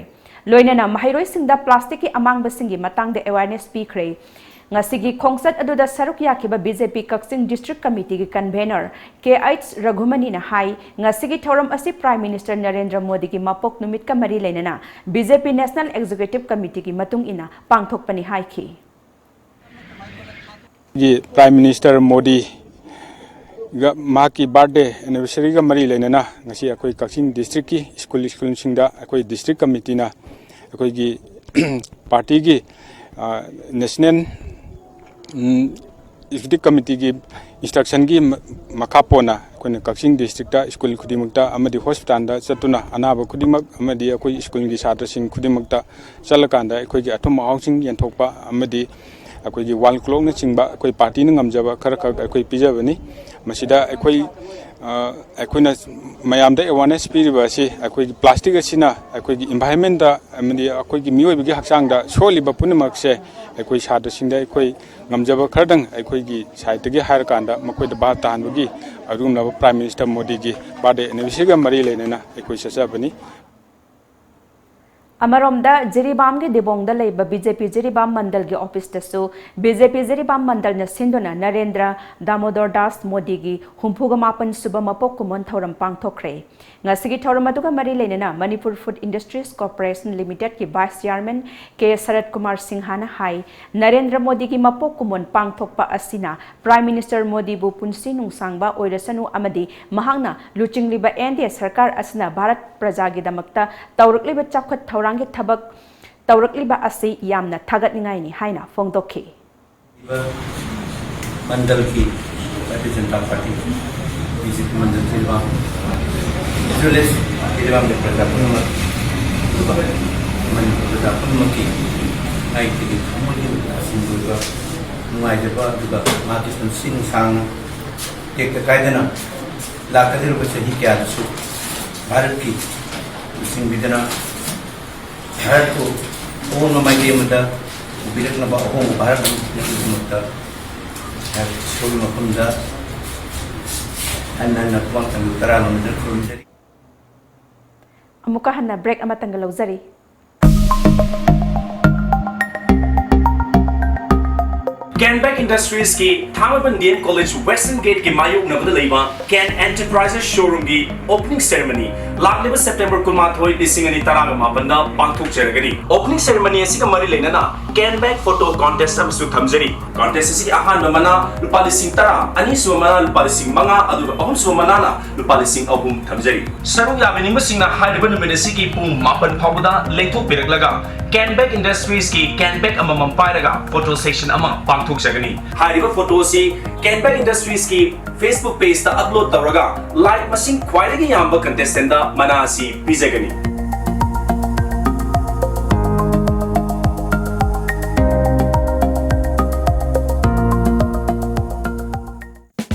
ꯂꯣꯏꯅꯅ ꯃꯍꯩꯔꯣꯏꯁꯤꯡꯗ ꯄ꯭ꯂꯥꯁꯇꯤꯛꯀꯤ ꯑꯃꯥꯡꯕꯁꯤꯡꯒꯤ ꯃꯇꯥꯡꯗ ꯑꯦꯋꯥꯔꯅꯦꯁ ꯄꯤꯈ꯭ꯔꯦ꯫ ꯉꯁꯤꯒꯤ ꯈꯣꯡꯆꯠ ꯑꯗꯨꯗ ꯁꯔꯨꯛ ꯌꯥꯈꯤꯕ ꯕꯤ ꯖꯦ ꯄꯤ ꯀꯛꯆꯤꯡ ꯗꯤꯁꯇ꯭ꯔꯤꯛ ꯀꯃꯤꯇꯤꯒꯤ ꯀꯟꯚꯦꯅꯔ ꯀꯦ ꯑꯩꯆ ꯔꯘꯨꯃꯅꯤꯅ ꯍꯥꯏ, ꯉꯁꯤꯒꯤ ꯊꯧꯔꯝ ꯑꯁꯤ ꯄ꯭ꯔꯥꯏꯝ ꯃꯤꯅꯤꯁꯇꯔ ꯅꯔꯦꯟꯗ꯭ꯔ ꯃꯣꯗꯤꯒꯤ ꯃꯄꯣꯛ ꯅꯨꯃꯤꯠꯀ ꯃꯔꯤ ꯂꯩꯅꯅ ꯕꯤ ꯖꯦ ꯄꯤ ꯅꯦꯁꯅꯦꯜ ꯑꯦꯛꯖꯤꯀ꯭ꯌꯨꯇꯤꯚ ꯀꯃꯤꯇꯤꯒꯤ ꯃꯇꯨꯡ ꯏꯟꯅ ꯄꯥꯡꯊꯣꯛꯄꯅꯤ ꯍꯥꯏꯈꯤ꯫ ꯒꯤ ꯄ꯭ꯔꯥꯏꯝ ꯃꯤꯅꯤꯁꯇꯔ ꯃꯣꯗꯤꯒ ꯃꯍꯥꯛꯀꯤ ꯕꯥꯔꯠꯗꯦ ꯑꯦꯅꯤꯚꯔꯁꯔꯤꯒ ꯃꯔꯤ ꯂꯩꯅꯅ ꯉꯁꯤ ꯑꯩꯈꯣꯏ ꯀꯛꯆꯤꯡ ꯗꯤꯁꯇ꯭ꯔꯤꯛꯀꯤ ꯁ꯭ꯀꯨꯜ ꯁ꯭ꯀꯨꯜꯁꯤꯡꯗ ꯑꯩꯈꯣꯏ ꯗꯤꯁꯇ꯭ꯔꯤꯛ ꯀꯃꯤꯇꯤꯅ ꯑꯩꯈꯣꯏꯒꯤ ꯄꯥꯔꯇꯤꯒꯤ ꯅꯦꯁꯅꯦꯜ ꯑꯦꯛꯖꯤꯀ꯭ꯌꯨꯇꯤꯚ ꯀꯃꯤꯇꯤꯒꯤ ꯏꯟꯁꯇ꯭ꯔꯛꯁꯟꯒꯤ ꯃꯈꯥ ꯄꯣꯟꯅ ꯑꯩꯈꯣꯏꯅ ꯀꯛꯆꯤꯡ ꯗꯤꯁꯇ꯭ꯔꯤꯛꯇ ꯁ꯭ꯀꯨꯜ ꯈꯨꯗꯤꯡꯃꯛꯇ ꯑꯃꯗꯤ ꯍꯣꯁꯄꯤꯇꯥꯜꯗ ꯆꯠꯇꯨꯅ ꯑꯅꯥꯕ ꯈꯨꯗꯤꯡꯃꯛ ꯑꯃꯗꯤ ꯑꯩꯈꯣꯏ ꯁ꯭ꯀꯨꯜꯒꯤ ꯁꯥꯇ꯭ꯔꯁꯤꯡ ꯈꯨꯗꯤꯡꯃꯛꯇ ꯆꯠꯂꯀꯥꯟꯗ ꯑꯩꯈꯣꯏꯒꯤ ꯑꯊꯨꯝ ꯑꯍꯥꯎꯁꯤꯡ ꯌꯦꯟꯊꯣꯛꯄ ꯑꯃꯗꯤ ꯑꯩꯈꯣꯏꯒꯤ ꯋꯥꯜ ꯀ꯭ꯂꯣꯛꯅꯆꯤꯡꯕ ꯑꯩꯈꯣꯏ ꯄꯥꯔꯇꯤꯅ ꯉꯝꯖꯕ ꯈꯔ ꯈꯛ ꯑꯩꯈꯣꯏ ꯄꯤꯖꯕꯅꯤ꯫ ꯃꯁꯤꯗ ꯑꯩꯈꯣꯏ ꯑꯩꯈꯣꯏꯅ ꯃꯌꯥꯝꯗ ꯑꯦꯋꯥꯔꯅꯦꯁ ꯄꯤꯔꯤꯕ ꯑꯁꯤ ꯑꯩꯈꯣꯏꯒꯤ ꯄ꯭ꯂꯥꯁꯇꯤꯛ ꯑꯁꯤꯅ ꯑꯩꯈꯣꯏꯒꯤ ꯏꯟꯚꯥꯏꯔꯟꯃꯦꯟꯗ ꯑꯃꯗꯤ ꯑꯩꯈꯣꯏꯒꯤ ꯃꯤꯑꯣꯏꯕꯒꯤ ꯍꯛꯆꯥꯡꯗ ꯁꯣꯛꯍꯜꯂꯤꯕ ꯄꯨꯝꯅꯃꯛꯁꯦ ꯑꯩꯈꯣꯏ ꯁꯥꯇ꯭ꯔꯁꯤꯡꯗ ꯑꯩꯈꯣꯏ ꯉꯝꯖꯕ ꯈꯔꯗꯪ ꯑꯩꯈꯣꯏꯒꯤ ꯁꯥꯏꯠꯇꯒꯤ ꯍꯥꯏꯔꯀꯥꯟꯗ ꯃꯈꯣꯏꯗ ꯚꯥꯞ ꯇꯥꯍꯟꯕꯒꯤ ꯑꯗꯨꯒꯨꯝꯂꯕ ꯄ꯭ꯔꯥꯏꯝ ꯃꯤꯅꯤꯁꯇꯔ ꯃꯣꯗꯤꯒꯤ ꯕꯥꯔꯗꯦ ꯑꯦꯅꯤꯚꯔꯁꯔꯤꯒ ꯃꯔꯤ ꯂꯩꯅꯅ ꯑꯩꯈꯣꯏ ꯆꯠꯆꯕꯅꯤ꯫ ꯑꯃꯔꯣꯝꯗ, ꯖꯤꯔꯤꯕꯥꯝꯒꯤ ꯗꯤꯕꯣꯡꯗ ꯂꯩꯕ ꯕꯤ ꯖꯦ ꯄꯤ ꯖꯤꯔꯤꯕꯥꯝ ꯃꯟꯗꯜꯒꯤ ꯑꯣꯐꯤꯁꯇꯁꯨ ꯕꯤ ꯖꯦ ꯄꯤ ꯖꯤꯔꯤꯕꯥꯝ ꯃꯟꯗꯜꯅ ꯁꯤꯟꯗꯨꯅ ꯅꯔꯦꯟꯗ꯭ꯔ ꯗꯥꯃꯣꯗꯣꯔ ꯗꯥꯁ ꯃꯣꯗꯤꯒꯤ ꯍꯨꯝꯐꯨꯒ ꯃꯥꯄꯟ ꯁꯨꯕ ꯃꯄꯣꯛ ꯀꯨꯝꯑꯣꯟ ꯊꯧꯔꯝ ꯄꯥꯡꯊꯣꯛꯈ꯭ꯔꯦ꯫ ꯉꯁꯤꯒꯤ ꯊꯧꯔꯝ ꯑꯗꯨꯒ ꯃꯔꯤ ꯂꯩꯅꯅ Manipur Food Industries Corporation Limited ꯀꯤ Vice Chairman ꯀꯦ ꯁꯔꯠ ꯀꯨꯃꯥꯔ ꯁꯤꯡꯍꯅ ꯍꯥꯏ, ꯅꯔꯦꯟꯗ꯭ꯔ ꯃꯣꯗꯤꯒꯤ ꯃꯄꯣꯛ ꯀꯨꯝꯑꯣꯟ ꯄꯥꯡꯊꯣꯛꯄ ꯑꯁꯤꯅ Prime Minister ꯃꯣꯗꯤꯕꯨ ꯄꯨꯟꯁꯤ ꯅꯨꯡꯁꯥꯡꯕ ꯑꯣꯏꯔꯁꯅꯨ ꯑꯃꯗꯤ ꯃꯍꯥꯛꯅ ꯂꯨꯆꯤꯡꯂꯤꯕ ꯑꯦꯟ ꯗꯤ ꯑꯦ ꯁꯔꯀꯥꯔ ꯑꯁꯤꯅ ꯚꯥꯔꯠ ꯄ꯭ꯔꯖꯥꯒꯤꯗꯃꯛꯇ ꯇꯧꯔꯛꯂꯤꯕ ꯆꯥꯎꯈꯠ ꯊꯧꯔꯥꯡꯒꯤ ꯊꯕꯛ ꯇꯧꯔꯛꯂꯤꯕ ꯑꯁꯤ ꯌꯥꯝꯅ ꯊꯥꯒꯠꯅꯤꯡꯉꯥꯏꯅꯤ ꯍꯥꯏꯅ ꯐꯣꯡꯗꯣꯛꯈꯤ꯫ ꯃꯟꯗꯜꯒꯤ Bharatiya Janata party B J ꯄꯤ ꯃꯟꯗꯜ ꯖꯤꯔꯤꯕꯥꯝ, ꯖꯤꯔꯤꯕꯥꯝꯒꯤ ꯄ꯭ꯔꯖꯥ ꯄꯨꯝꯅꯃꯛ, ꯑꯗꯨꯒ ꯃꯅꯤꯄꯨꯔ ꯄ꯭ꯔꯖꯥ ꯄꯨꯝꯅꯃꯛꯀꯤ ꯑꯩꯒꯤ ꯊꯃꯣꯏꯒꯤ ꯑꯣꯏꯕ ꯅꯨꯡꯉꯥꯏꯖꯕ, ꯑꯗꯨꯒ ꯃꯍꯥꯛꯀꯤ ꯄꯨꯟꯁꯤ ꯅꯨꯡꯁꯥꯡꯅ ꯇꯦꯛꯇ ꯀꯥꯏꯗꯅ ꯂꯥꯛꯀꯗꯧꯔꯤꯕ ꯆꯍꯤ ꯀꯌꯥꯗꯁꯨ ꯚꯥꯔꯠꯀꯤ ꯂꯨꯆꯤꯡꯕꯤꯗꯅ ꯚꯥꯔꯠꯄꯨ ꯑꯍꯣꯡꯕ ꯃꯥꯏꯀꯩ ꯑꯃꯗ ꯄꯨꯕꯤꯔꯛꯅꯕ, ꯑꯍꯣꯡꯕ ꯚꯥꯔꯠ ꯑꯃ ꯄꯨꯕꯤꯔꯛꯅꯕꯒꯤꯗꯃꯛꯇ ꯑꯩꯍꯥꯛ ꯏꯁꯣꯔꯒꯤ ꯃꯐꯝꯗ ꯍꯟꯅ ꯍꯟꯅ ꯈꯨꯕꯥꯛ ꯊꯥꯡꯖꯧ ꯇꯔꯥ ꯂꯣꯝꯅꯗꯨꯅ ꯈꯨꯔꯨꯝꯖꯔꯤ꯫ ꯑꯃꯨꯛꯀ ꯍꯟꯅ break ꯑꯃꯇꯪꯒ ꯂꯧꯖꯔꯤ꯫ ꯀꯦꯟꯕꯦꯛ ꯏꯟꯗꯁꯇ꯭ꯔꯤꯁꯀꯤ ꯊꯥꯡꯃꯩꯕꯟ ꯗꯤ ꯑꯦꯝ ꯀꯣꯂꯦꯖ ꯋꯦꯁꯇꯔꯟ ꯒꯦꯠꯀꯤ ꯃꯥꯌꯣꯛꯅꯕꯗ ꯂꯩꯕ ꯀꯦꯟ ꯑꯦꯟꯇꯔꯄ꯭ꯔꯥꯏꯖꯦꯁ ꯁꯣꯔꯨꯝꯒꯤ ꯑꯣꯄꯅꯤꯡ ꯁꯦꯔꯦꯃꯅꯤ ꯂꯥꯛꯂꯤꯕ ꯁꯦꯞꯇꯦꯝꯕꯔ ꯀꯨꯟꯃꯥꯊꯣꯏ, ꯂꯤꯁꯤꯡ ꯑꯅꯤ ꯇꯔꯥꯒ ꯃꯥꯄꯟꯗ ꯄꯥꯡꯊꯣꯛꯆꯔꯒꯅꯤ꯫ ꯑꯣꯄꯅꯤꯡ ꯁꯦꯔꯦꯃꯅꯤ ꯑꯁꯤꯒ ꯃꯔꯤ ꯂꯩꯅꯅ ꯀꯦꯟꯕꯦꯛ ꯐꯣꯇꯣ ꯀꯣꯟꯇꯦꯁ ꯑꯃꯁꯨ ꯊꯝꯖꯔꯤ꯫ ꯀꯣꯟꯇꯦꯁ ꯑꯁꯤꯒꯤ ꯑꯍꯥꯟꯕ ꯃꯅꯥ ꯂꯨꯄꯥ ꯂꯤꯁꯤꯡ ꯇꯔꯥ, ꯑꯅꯤꯁꯨꯕ ꯃꯅꯥ ꯂꯨꯄꯥ ꯂꯤꯁꯤꯡ ꯃꯉꯥ, ꯑꯗꯨꯒ ꯑꯍꯨꯝꯁꯨꯕ ꯃꯅꯥꯅ ꯂꯨꯄꯥ ꯂꯤꯁꯤꯡ ꯑꯍꯨꯝ ꯊꯝꯖꯔꯤ꯫ ꯁꯔꯨꯛ ꯌꯥꯕꯤꯅꯤꯡꯕꯁꯤꯡꯅ ꯍꯥꯏꯔꯤꯕ ꯅꯨꯃꯤꯠ ꯑꯁꯤꯒꯤ ꯄꯨꯡ ꯃꯥꯄꯟ ꯐꯥꯎꯕꯗ ꯂꯦꯡꯊꯣꯛꯄꯤꯔꯛꯂꯒ ꯀꯦꯟꯕꯦꯛ ꯏꯟꯗꯁꯇ꯭ꯔꯤꯁꯀꯤ ꯀꯦꯟꯕꯦꯛ ꯑꯃꯃꯝ ꯄꯥꯏꯔꯒ ꯐꯣꯇꯣ ꯁꯦꯁꯟ ꯑꯃ ꯄꯥꯡꯊꯣꯛꯆꯒꯅꯤ꯫ ꯍꯥꯏꯔꯤꯕ ꯐꯣꯇꯣ ꯑꯁꯤ ꯀꯦꯟꯕꯦꯛ ꯏꯟꯗꯁꯇ꯭ꯔꯤꯁꯀꯤ Facebook ꯄꯦꯖꯇ ꯑꯞꯂꯣꯗ ꯇꯧꯔꯒ ꯂꯥꯏꯛ ꯃꯁꯤꯡ ꯈ꯭ꯋꯥꯏꯗꯒꯤ ꯌꯥꯝꯕ ꯀꯟꯇꯦꯁꯇꯦꯟꯗ ꯃꯅꯥ ꯑꯁꯤ ꯄꯤꯖꯒꯅꯤ꯫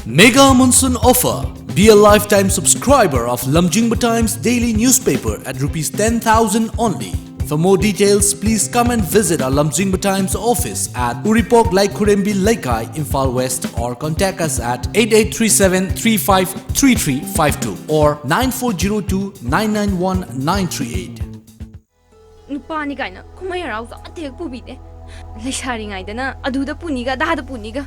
Mega Monsoon Offer. Be a lifetime subscriber of Lamjingba Times daily newspaper at rupees ten thousand only. For more details, please come and visit our Lamjingba Times office at Uripok Laikhurembi Leikai, Imphal West, or contact us at eight eight three seven three five three three five two or nine four zero two nine nine one nine three eight. ꯅꯨꯄꯥꯅꯤ ꯀꯥꯏꯅ ꯀꯨꯝꯍꯩ ꯍꯔꯥꯎꯁꯨ ꯑꯃꯠꯇ ꯍꯦꯛ ꯄꯨꯕꯤꯗꯦ꯫ ꯂꯩꯁꯥꯔꯤꯉꯩꯗꯅ ꯑꯗꯨꯗ ꯄꯨꯅꯤꯒ ꯑꯗꯥꯗ ꯄꯨꯅꯤꯒ꯫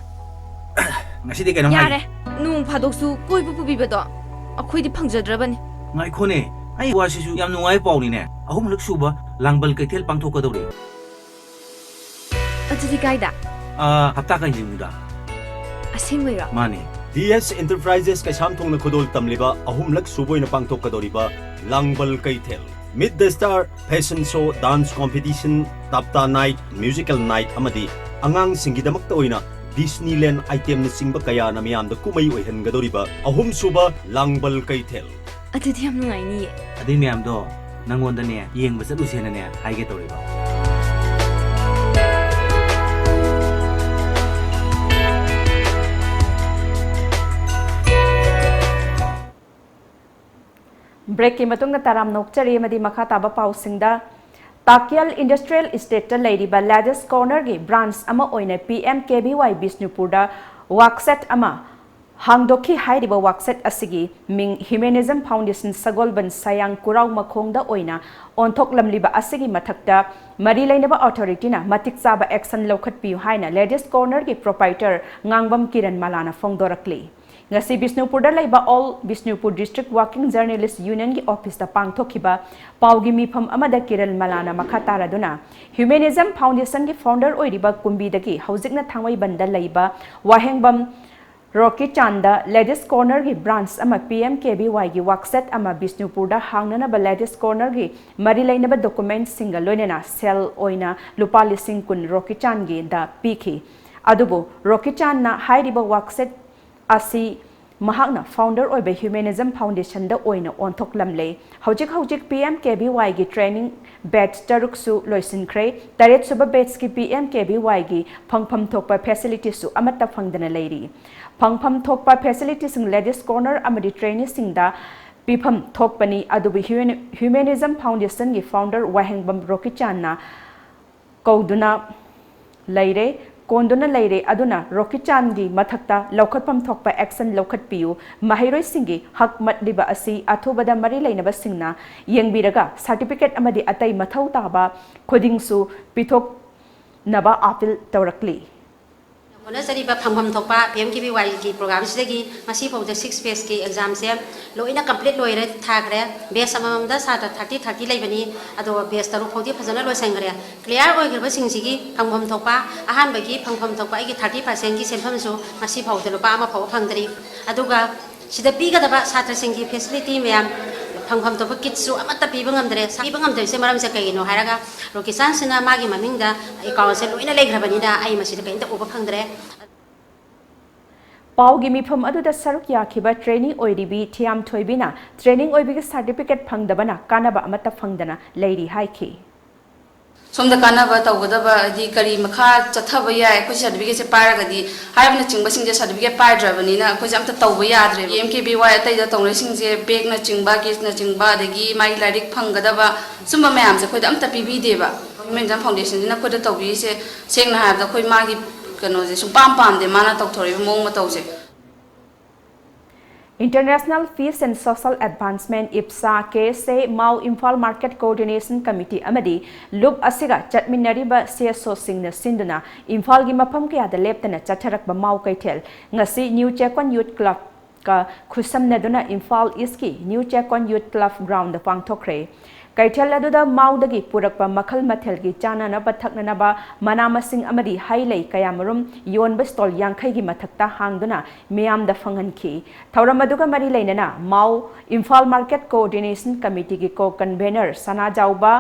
ꯉꯁꯤꯗꯤ ꯀꯩꯅꯣꯝ ꯍꯥꯏꯒꯦ꯫ ꯌꯥꯔꯦ, ꯅꯣꯡ ꯐꯥꯗꯣꯛꯁꯨ ꯀꯣꯏꯕ ꯄꯨꯕꯤꯕꯗꯣ ꯑꯩꯈꯣꯏꯗꯤ ꯐꯪꯖꯗ꯭ꯔꯕꯅꯤ꯫ ꯉꯥꯏꯈꯣꯅꯦ, ꯑꯩ ꯋꯥꯁꯤꯁꯨ ꯌꯥꯝ ꯅꯨꯡꯉꯥꯏꯕ ꯄꯥꯎꯅꯤꯅꯦ꯫ ꯑꯍꯨꯝꯂꯛ ꯁꯨꯕ ꯂꯥꯡꯕꯜ ꯀꯩꯊꯦꯜ ꯄꯥꯡꯊꯣꯛꯀꯗꯧꯔꯤ꯫ ꯑꯗꯨꯗꯤ ꯀꯥꯏꯗ? ꯑꯥ, ꯍꯞꯇꯥ ꯀꯥꯡꯖꯩꯕꯨꯡꯗ꯫ ꯑꯁꯦꯡꯕꯩꯔꯣ? ꯃꯥꯅꯦ꯫ ꯗꯤ ꯑꯦꯁ ꯑꯦꯟꯇꯔꯄ꯭ꯔꯥꯏꯖꯦꯁ ꯀꯩꯁꯥꯝꯊꯣꯡꯅ ꯈꯨꯗꯣꯜ ꯇꯝꯂꯤꯕ ꯑꯍꯨꯝꯂꯛ ꯁꯨꯕ ꯑꯣꯏꯅ ꯄꯥꯡꯊꯣꯛꯀꯗꯧꯔꯤꯕ ꯂꯥꯡꯕꯜ ꯀꯩꯊꯦꯜ Meet the Star Fashion Show, Dance Competition, Tapta Night, Musical Night ꯑꯃꯗꯤ ꯑꯉꯥꯡꯁꯤꯡꯒꯤꯗꯃꯛꯇ ꯑꯣꯏꯅ ꯗꯤꯁꯅꯤꯂꯦꯟ ꯑꯥꯏꯇꯦꯝꯅꯆꯤꯡꯕ ꯀꯌꯥꯅ ꯃꯤꯌꯥꯝꯗ ꯀꯨꯝꯍꯩ ꯑꯣꯏꯍꯟꯒꯗꯧꯔꯤꯕ ꯑꯍꯨꯝꯁꯨꯕ ꯂꯥꯡꯕꯜ ꯀꯩꯊꯦꯜ꯫ ꯑꯗꯨꯗꯤ ꯌꯥꯝ ꯅꯨꯡꯉꯥꯏꯅꯤꯌꯦ꯫ ꯑꯗꯨꯏ ꯃꯌꯥꯝꯗꯣ ꯅꯪꯉꯣꯟꯗꯅꯦ ꯌꯦꯡꯕ ꯆꯠꯂꯨꯁꯦꯅꯅꯦ ꯍꯥꯏꯒꯦ ꯇꯧꯔꯤꯕ꯫ ꯕ꯭ꯔꯦꯛꯀꯤ ꯃꯇꯨꯡꯗ ꯇꯔꯥꯝꯅ ꯑꯣꯛꯆꯔꯤ ꯑꯃꯗꯤ ꯃꯈꯥ ꯇꯥꯕ ꯄꯥꯎꯁꯤꯡꯗ ꯇꯥꯀꯤꯌꯜ ꯏꯟꯗꯁꯇ꯭ꯔꯤꯌꯦꯜ ꯏꯁꯇꯦꯠꯇ ꯂꯩꯔꯤꯕ ꯂꯦꯗꯤꯁ ꯀꯣꯔꯅꯔꯒꯤ ꯕ꯭ꯔꯥꯟꯁ ꯑꯃ ꯑꯣꯏꯅ ꯄꯤ ꯑꯦꯝ ꯀꯦ ꯚꯤ ꯋꯥꯏ ꯕꯤꯁꯅꯨꯄꯨꯔꯗ ꯋꯥꯛꯁꯦꯠ ꯑꯃ ꯍꯥꯡꯗꯣꯛꯈꯤ꯫ ꯍꯥꯏꯔꯤꯕ ꯋꯥꯛꯁꯦꯠ ꯑꯁꯤꯒꯤ ꯃꯤꯡ ꯍ꯭ꯌꯨꯃꯦꯅꯤꯖꯝ ꯐꯥꯎꯟꯗꯦꯁꯟ ꯁꯒꯣꯜꯕꯟ ꯁꯌꯥꯡ ꯀꯨꯔꯥꯎ ꯃꯈꯣꯡꯗ ꯑꯣꯏꯅ ꯑꯣꯟꯊꯣꯛꯂꯝꯂꯤꯕ ꯑꯁꯤꯒꯤ ꯃꯊꯛꯇ ꯃꯔꯤ ꯂꯩꯅꯕ ꯑꯣꯊꯣꯔꯤꯇꯤꯅ ꯃꯇꯤꯛ ꯆꯥꯕ ꯑꯦꯛꯁꯟ ꯂꯧꯈꯠꯄꯤꯌꯨ ꯍꯥꯏꯅ ꯂꯦꯗꯤꯁ ꯀꯣꯔꯅꯔꯒꯤ ꯄ꯭ꯔꯣꯄꯥꯏꯇꯔ ꯉꯥꯡꯕꯝ ꯀꯤꯔꯟ ꯃꯂꯥꯅ ꯐꯣꯡꯗꯣꯔꯛꯂꯤ꯫ ꯉꯁꯤ ꯕꯤꯁꯅꯨꯄꯨꯔꯗ ꯂꯩꯕ all Bishnupur district working journalists ꯌꯨꯅꯤꯌꯟꯒꯤ ꯑꯣꯐꯤꯁꯇ ꯄꯥꯡꯊꯣꯛꯈꯤꯕ ꯄꯥꯎꯒꯤ ꯃꯤꯐꯝ ꯑꯃꯗ ꯀꯤꯔꯟ ꯃꯂꯥꯅ ꯃꯈꯥ ꯇꯥꯔꯗꯨꯅ ꯍ꯭ꯌꯨꯃꯦꯅꯤꯖꯝ ꯐꯥꯎꯟꯗꯦꯁꯟꯒꯤ ꯐꯥꯎꯟꯗꯔ ꯑꯣꯏꯔꯤꯕ ꯀꯨꯝꯕꯤꯗꯒꯤ ꯍꯧꯖꯤꯛꯅ ꯊꯥꯡꯃꯩꯕꯟꯗ ꯂꯩꯕ ꯋꯥꯍꯦꯡꯕꯝ ꯔꯣꯀꯤꯆꯥꯟꯗ ꯂꯦꯗꯤꯁ ꯀꯣꯔꯅꯔꯒꯤ ꯕ꯭ꯔꯥꯟꯁ ꯑꯃ ꯄꯤ ꯑꯦꯝ ꯀꯦ ꯚꯤ ꯋꯥꯏꯒꯤ ꯋꯥꯛꯁꯦꯠ ꯑꯃ ꯕꯤꯁꯅꯨꯄꯨꯔꯗ ꯍꯥꯡꯅꯅꯕ ꯂꯦꯗꯤꯁ ꯀꯣꯔꯅꯔꯒꯤ ꯃꯔꯤ ꯂꯩꯅꯕ ꯗꯣꯀꯨꯃꯦꯟꯠꯁꯤꯡꯒ ꯂꯣꯏꯅꯅ ꯁꯦꯜ ꯑꯣꯏꯅ ꯂꯨꯄꯥ ꯂꯤꯁꯤꯡ ꯀꯨꯟ ꯔꯣꯀꯤꯆꯥꯟꯒꯤꯗ ꯄꯤꯈꯤ꯫ ꯑꯗꯨꯕꯨ ꯔꯣꯀꯤꯆꯥꯟꯅ ꯍꯥꯏꯔꯤꯕ ꯋꯥꯛꯁꯦꯠ ꯑꯁꯤ ꯃꯍꯥꯛꯅ ꯐꯥꯎꯟꯗꯔ ꯑꯣꯏꯕ ꯍ꯭ꯌꯨꯃꯦꯅꯤꯖꯝ ꯐꯥꯎꯟꯗꯦꯁꯟꯗ ꯑꯣꯏꯅ ꯑꯣꯟꯊꯣꯛꯂꯝꯂꯦ꯫ ꯍꯧꯖꯤꯛ ꯍꯧꯖꯤꯛ ꯄꯤ ꯑꯦꯝ ꯀꯦ ꯚꯤ ꯋꯥꯏꯒꯤ ꯇ꯭ꯔꯦꯅꯤꯡ ꯕꯦꯠꯆ ꯇꯔꯨꯛꯁꯨ ꯂꯣꯏꯁꯤꯟꯈ꯭ꯔꯦ꯫ ꯇꯔꯦꯠꯁꯨꯕ ꯕꯦꯠꯆꯀꯤ ꯄꯤ ꯑꯦꯝ ꯀꯦ ꯚꯤ ꯋꯥꯏꯒꯤ ꯐꯪꯐꯝ ꯊꯣꯛꯄ ꯐꯦꯁꯤꯂꯤꯇꯤꯁꯨ ꯑꯃꯠꯇ ꯐꯪꯗꯅ ꯂꯩꯔꯤ꯫ ꯐꯪꯐꯝ ꯊꯣꯛꯄ ꯐꯦꯁꯤꯂꯤꯇꯤꯁꯤꯡ ꯂꯦꯗꯤꯁ ꯀꯣꯔꯅꯔ ꯑꯃꯗꯤ ꯇ꯭ꯔꯦꯅꯤꯁꯤꯡꯗ ꯄꯤꯐꯝ ꯊꯣꯛꯄꯅꯤ꯫ ꯑꯗꯨꯕꯨ ꯍ꯭ꯌꯨꯃꯦꯅꯤꯖꯝ ꯐꯥꯎꯟꯗꯦꯁꯟꯒꯤ ꯐꯥꯎꯟꯗꯔ ꯋꯥꯍꯦꯡꯕꯝ ꯔꯣꯀꯤꯆꯥꯟꯅ ꯀꯧꯗꯨꯅ ꯂꯩꯔꯦ꯫ ꯀꯣꯟꯗꯨꯅ ꯂꯩꯔꯦ꯫ ꯑꯗꯨꯅ ꯔꯣꯀꯤꯆꯥꯟꯒꯤ ꯃꯊꯛꯇ ꯂꯧꯈꯠꯐꯝ ꯊꯣꯛꯄ action ꯂꯧꯈꯠꯄꯤꯌꯨ꯫ ꯃꯍꯩꯔꯣꯏꯁꯤꯡꯒꯤ ꯍꯛ ꯃꯠꯂꯤꯕ ꯑꯁꯤ ꯑꯊꯨꯕꯗ ꯃꯔꯤ ꯂꯩꯅꯕꯁꯤꯡꯅ ꯌꯦꯡꯕꯤꯔꯒ certificate ꯑꯃꯗꯤ ꯑꯇꯩ ꯃꯊꯧ ꯇꯥꯕ ꯈꯨꯗꯤꯡꯁꯨ ꯄꯤꯊꯣꯛꯅꯕ appeal ꯇꯧꯔꯛꯂꯤ꯫ ꯍꯣꯠꯅꯖꯔꯤꯕ ꯐꯪꯐꯝ ꯊꯣꯛꯄ ꯄꯤ ꯑꯦꯝ ꯀꯦ ꯚꯤ ꯋꯥꯏꯒꯤ ꯄ꯭ꯔꯣꯒ꯭ꯔꯥꯝꯁꯤꯗꯒꯤ ꯉꯁꯤ ꯐꯥꯎꯗ ꯁꯤꯛꯁ ꯐꯦꯁꯀꯤ ꯑꯦꯛꯖꯥꯝꯁꯦ ꯂꯣꯏꯅ ꯀꯝꯄ꯭ꯂꯤꯠ ꯂꯣꯏꯔꯦ, ꯊꯥꯈ꯭ꯔꯦ꯫ ꯕꯦꯁ ꯑꯃꯃꯝꯗ ꯁꯥꯇ꯭ꯔ ꯊꯥꯔꯇꯤ ꯊꯥꯔꯇꯤ ꯂꯩꯕꯅꯤ꯫ ꯑꯗꯣ ꯕꯦꯁ ꯇꯔꯨꯛ ꯐꯥꯎꯗꯤ ꯐꯖꯅ ꯂꯣꯏꯁꯤꯟꯈ꯭ꯔꯦ꯫ ꯀ꯭ꯂꯤꯌꯥꯔ ꯑꯣꯏꯈ꯭ꯔꯕꯁꯤꯡꯁꯤꯒꯤ ꯐꯪꯐꯝ ꯊꯣꯛꯄ, ꯑꯍꯥꯟꯕꯒꯤ ꯐꯪꯐꯝ ꯊꯣꯛꯄ ꯑꯩꯒꯤ ꯊꯥꯔꯇꯤ ꯄꯥꯔꯁꯦꯟꯒꯤ ꯁꯦꯟꯐꯝꯁꯨ ꯉꯁꯤ ꯐꯥꯎꯗ ꯂꯨꯄꯥ ꯑꯃ ꯐꯥꯎꯕ ꯐꯪꯗ꯭ꯔꯤ꯫ ꯑꯗꯨꯒ ꯁꯤꯗ ꯄꯤꯒꯗꯕ ꯁꯥꯇ꯭ꯔꯁꯤꯡꯒꯤ ꯐꯦꯁꯤꯂꯤꯇꯤ ꯃꯌꯥꯝ, ꯐꯪꯐꯝ ꯊꯣꯛꯄ ꯀꯤꯠꯁꯨ ꯑꯃꯠꯇ ꯄꯤꯕ ꯉꯝꯗ꯭ꯔꯦ꯫ ꯄꯤꯕ ꯉꯝꯗ꯭ꯔꯤꯁꯦ ꯃꯔꯝꯁꯦ ꯀꯩꯒꯤꯅꯣ ꯍꯥꯏꯔꯒ, ꯔꯣꯀꯤꯁꯥꯟꯁꯤꯅ ꯃꯥꯒꯤ ꯃꯃꯤꯡꯗ ꯑꯦꯀꯥꯎꯟꯁꯦ ꯂꯣꯏꯅ ꯂꯩꯈ꯭ꯔꯕꯅꯤꯅ ꯑꯩ ꯃꯁꯤꯗ ꯀꯔꯤꯝꯇ ꯎꯕ ꯐꯪꯗ꯭ꯔꯦ꯫ ꯄꯥꯎꯒꯤ ꯃꯤꯐꯝ ꯑꯗꯨꯗ ꯁꯔꯨꯛ ꯌꯥꯈꯤꯕ ꯇ꯭ꯔꯦꯅꯤ ꯑꯣꯏꯔꯤꯕꯤ ꯊꯤꯌꯥꯝ ꯊꯣꯏꯕꯤꯅ ꯇ꯭ꯔꯦꯅꯤꯡ ꯑꯣꯏꯕꯤꯒꯤ ꯁꯥꯔꯇꯤꯐꯤꯀꯦꯠ ꯐꯪꯗꯕꯅ ꯀꯥꯟꯅꯕ ꯑꯃꯠꯇ ꯐꯪꯗꯅ ꯂꯩꯔꯤ ꯍꯥꯏꯈꯤ꯫ ꯁꯣꯝꯗ ꯀꯥꯟꯅꯕ ꯇꯧꯒꯗꯕ ꯍꯥꯏꯗꯤ ꯀꯔꯤ ꯃꯈꯥ ꯆꯠꯊꯕ ꯌꯥꯏ, ꯑꯩꯈꯣꯏ ꯁꯥꯔꯇꯤꯐꯤꯀꯦꯠꯁꯦ ꯄꯥꯏꯔꯒꯗꯤ ꯍꯥꯏꯕꯅꯆꯤꯡꯕꯁꯤꯡꯁꯦ ꯁꯥꯔꯇꯤꯐꯤꯀꯦꯠ ꯄꯥꯏꯗ꯭ꯔꯕꯅꯤꯅ ꯑꯩꯈꯣꯏꯁꯦ ꯑꯝꯇ ꯇꯧꯕ ꯌꯥꯗ꯭ꯔꯦꯕ꯫ ꯄꯤ ꯑꯦꯝ ꯀꯦ ꯚꯤ ꯋꯥꯏ ꯑꯇꯩꯗ ꯇꯧꯅꯔꯤꯁꯤꯡꯁꯦ ꯕꯦꯒꯅꯆꯤꯡꯕ, ꯀꯦꯁꯅꯆꯤꯡꯕ, ꯑꯗꯒꯤ ꯃꯥꯒꯤ ꯂꯥꯏꯔꯤꯛ ꯐꯪꯒꯗꯕ ꯁꯨꯝꯕ ꯃꯌꯥꯝꯁꯦ ꯑꯩꯈꯣꯏꯗ ꯑꯝꯇ ꯄꯤꯕꯤꯗꯦꯕ꯫ ꯍ꯭ꯌꯨꯃꯦꯟ ꯔꯤꯁꯣꯔꯁ ꯐꯥꯎꯟꯗꯦꯁꯟꯁꯤꯅ ꯑꯩꯈꯣꯏꯗ ꯇꯧꯕꯤꯔꯤꯁꯦ ꯁꯦꯡꯅ ꯍꯥꯏꯔꯕꯗ ꯑꯩꯈꯣꯏ ꯃꯥꯒꯤ ꯀꯩꯅꯣꯁꯦ ꯁꯨꯡꯄꯥꯝ ꯄꯥꯝꯗꯦ ꯃꯥꯅ ꯇꯧꯊꯣꯔꯛꯏꯕ ꯃꯑꯣꯡ ꯃꯇꯧꯁꯦ꯫ International Peace and Social Advancement, IPSA, K S A, Mao Imphal market coordination committee ꯑꯃꯗꯤ ꯂꯨꯞ ꯑꯁꯤꯒ ꯆꯠꯃꯤꯟꯅꯔꯤꯕ ꯁꯤ ꯑꯦꯁ ꯑꯣꯁꯤꯡꯅ ꯁꯤꯟꯗꯨꯅ ꯏꯝꯐꯥꯜꯒꯤ ꯃꯐꯝ ꯀꯌꯥꯗ ꯂꯦꯞꯇꯅ ꯆꯠꯊꯔꯛꯄ ꯃꯥꯎ ꯀꯩꯊꯦꯜ ꯉꯁꯤ ꯅ꯭ꯌꯨ ꯆꯦꯛꯀꯣꯟ ꯌꯨꯠ ꯀ꯭ꯂꯕꯀ ꯈꯨꯠꯁꯝꯅꯗꯨꯅ ꯏꯝꯐꯥꯜ ꯏꯁꯀꯤ ꯅ꯭ꯌꯨ ꯆꯦꯛꯀꯣꯟ ꯌꯨꯠ ꯀ꯭ꯂꯕ ꯒ꯭ꯔꯥꯎꯟꯗ ꯄꯥꯡꯊꯣꯛꯈ꯭ꯔꯦ꯫ ꯀꯩꯊꯦꯜ ꯑꯗꯨꯗ ꯃꯥꯎꯗꯒꯤ ꯄꯨꯔꯛꯄ ꯃꯈꯜ ꯃꯊꯦꯜꯒꯤ ꯆꯥꯅꯅꯕ ꯊꯛꯅꯅꯕ ꯃꯅꯥ ꯃꯁꯤꯡ ꯑꯃꯗꯤ ꯍꯩ ꯂꯩ ꯀꯌꯥꯃꯔꯨꯝ ꯌꯣꯟꯕ ꯁ꯭ꯇꯣꯜ ꯌꯥꯡꯈꯩꯒꯤ ꯃꯊꯛꯇ ꯍꯥꯡꯗꯨꯅ ꯃꯤꯌꯥꯝꯗ ꯐꯪꯍꯟꯈꯤ꯫ ꯊꯧꯔꯝ ꯑꯗꯨꯒ ꯃꯔꯤ ꯂꯩꯅꯅ ꯃꯥꯎ ꯏꯝꯐꯥꯜ ꯃꯥꯔꯀꯦꯠ ꯀꯣꯑꯣꯔꯗꯤꯅꯦꯁꯟ ꯀꯃꯤꯇꯤꯒꯤ ꯀꯣ ꯀꯟꯚꯦꯅꯔ ꯁꯅꯥꯖꯥꯎꯕ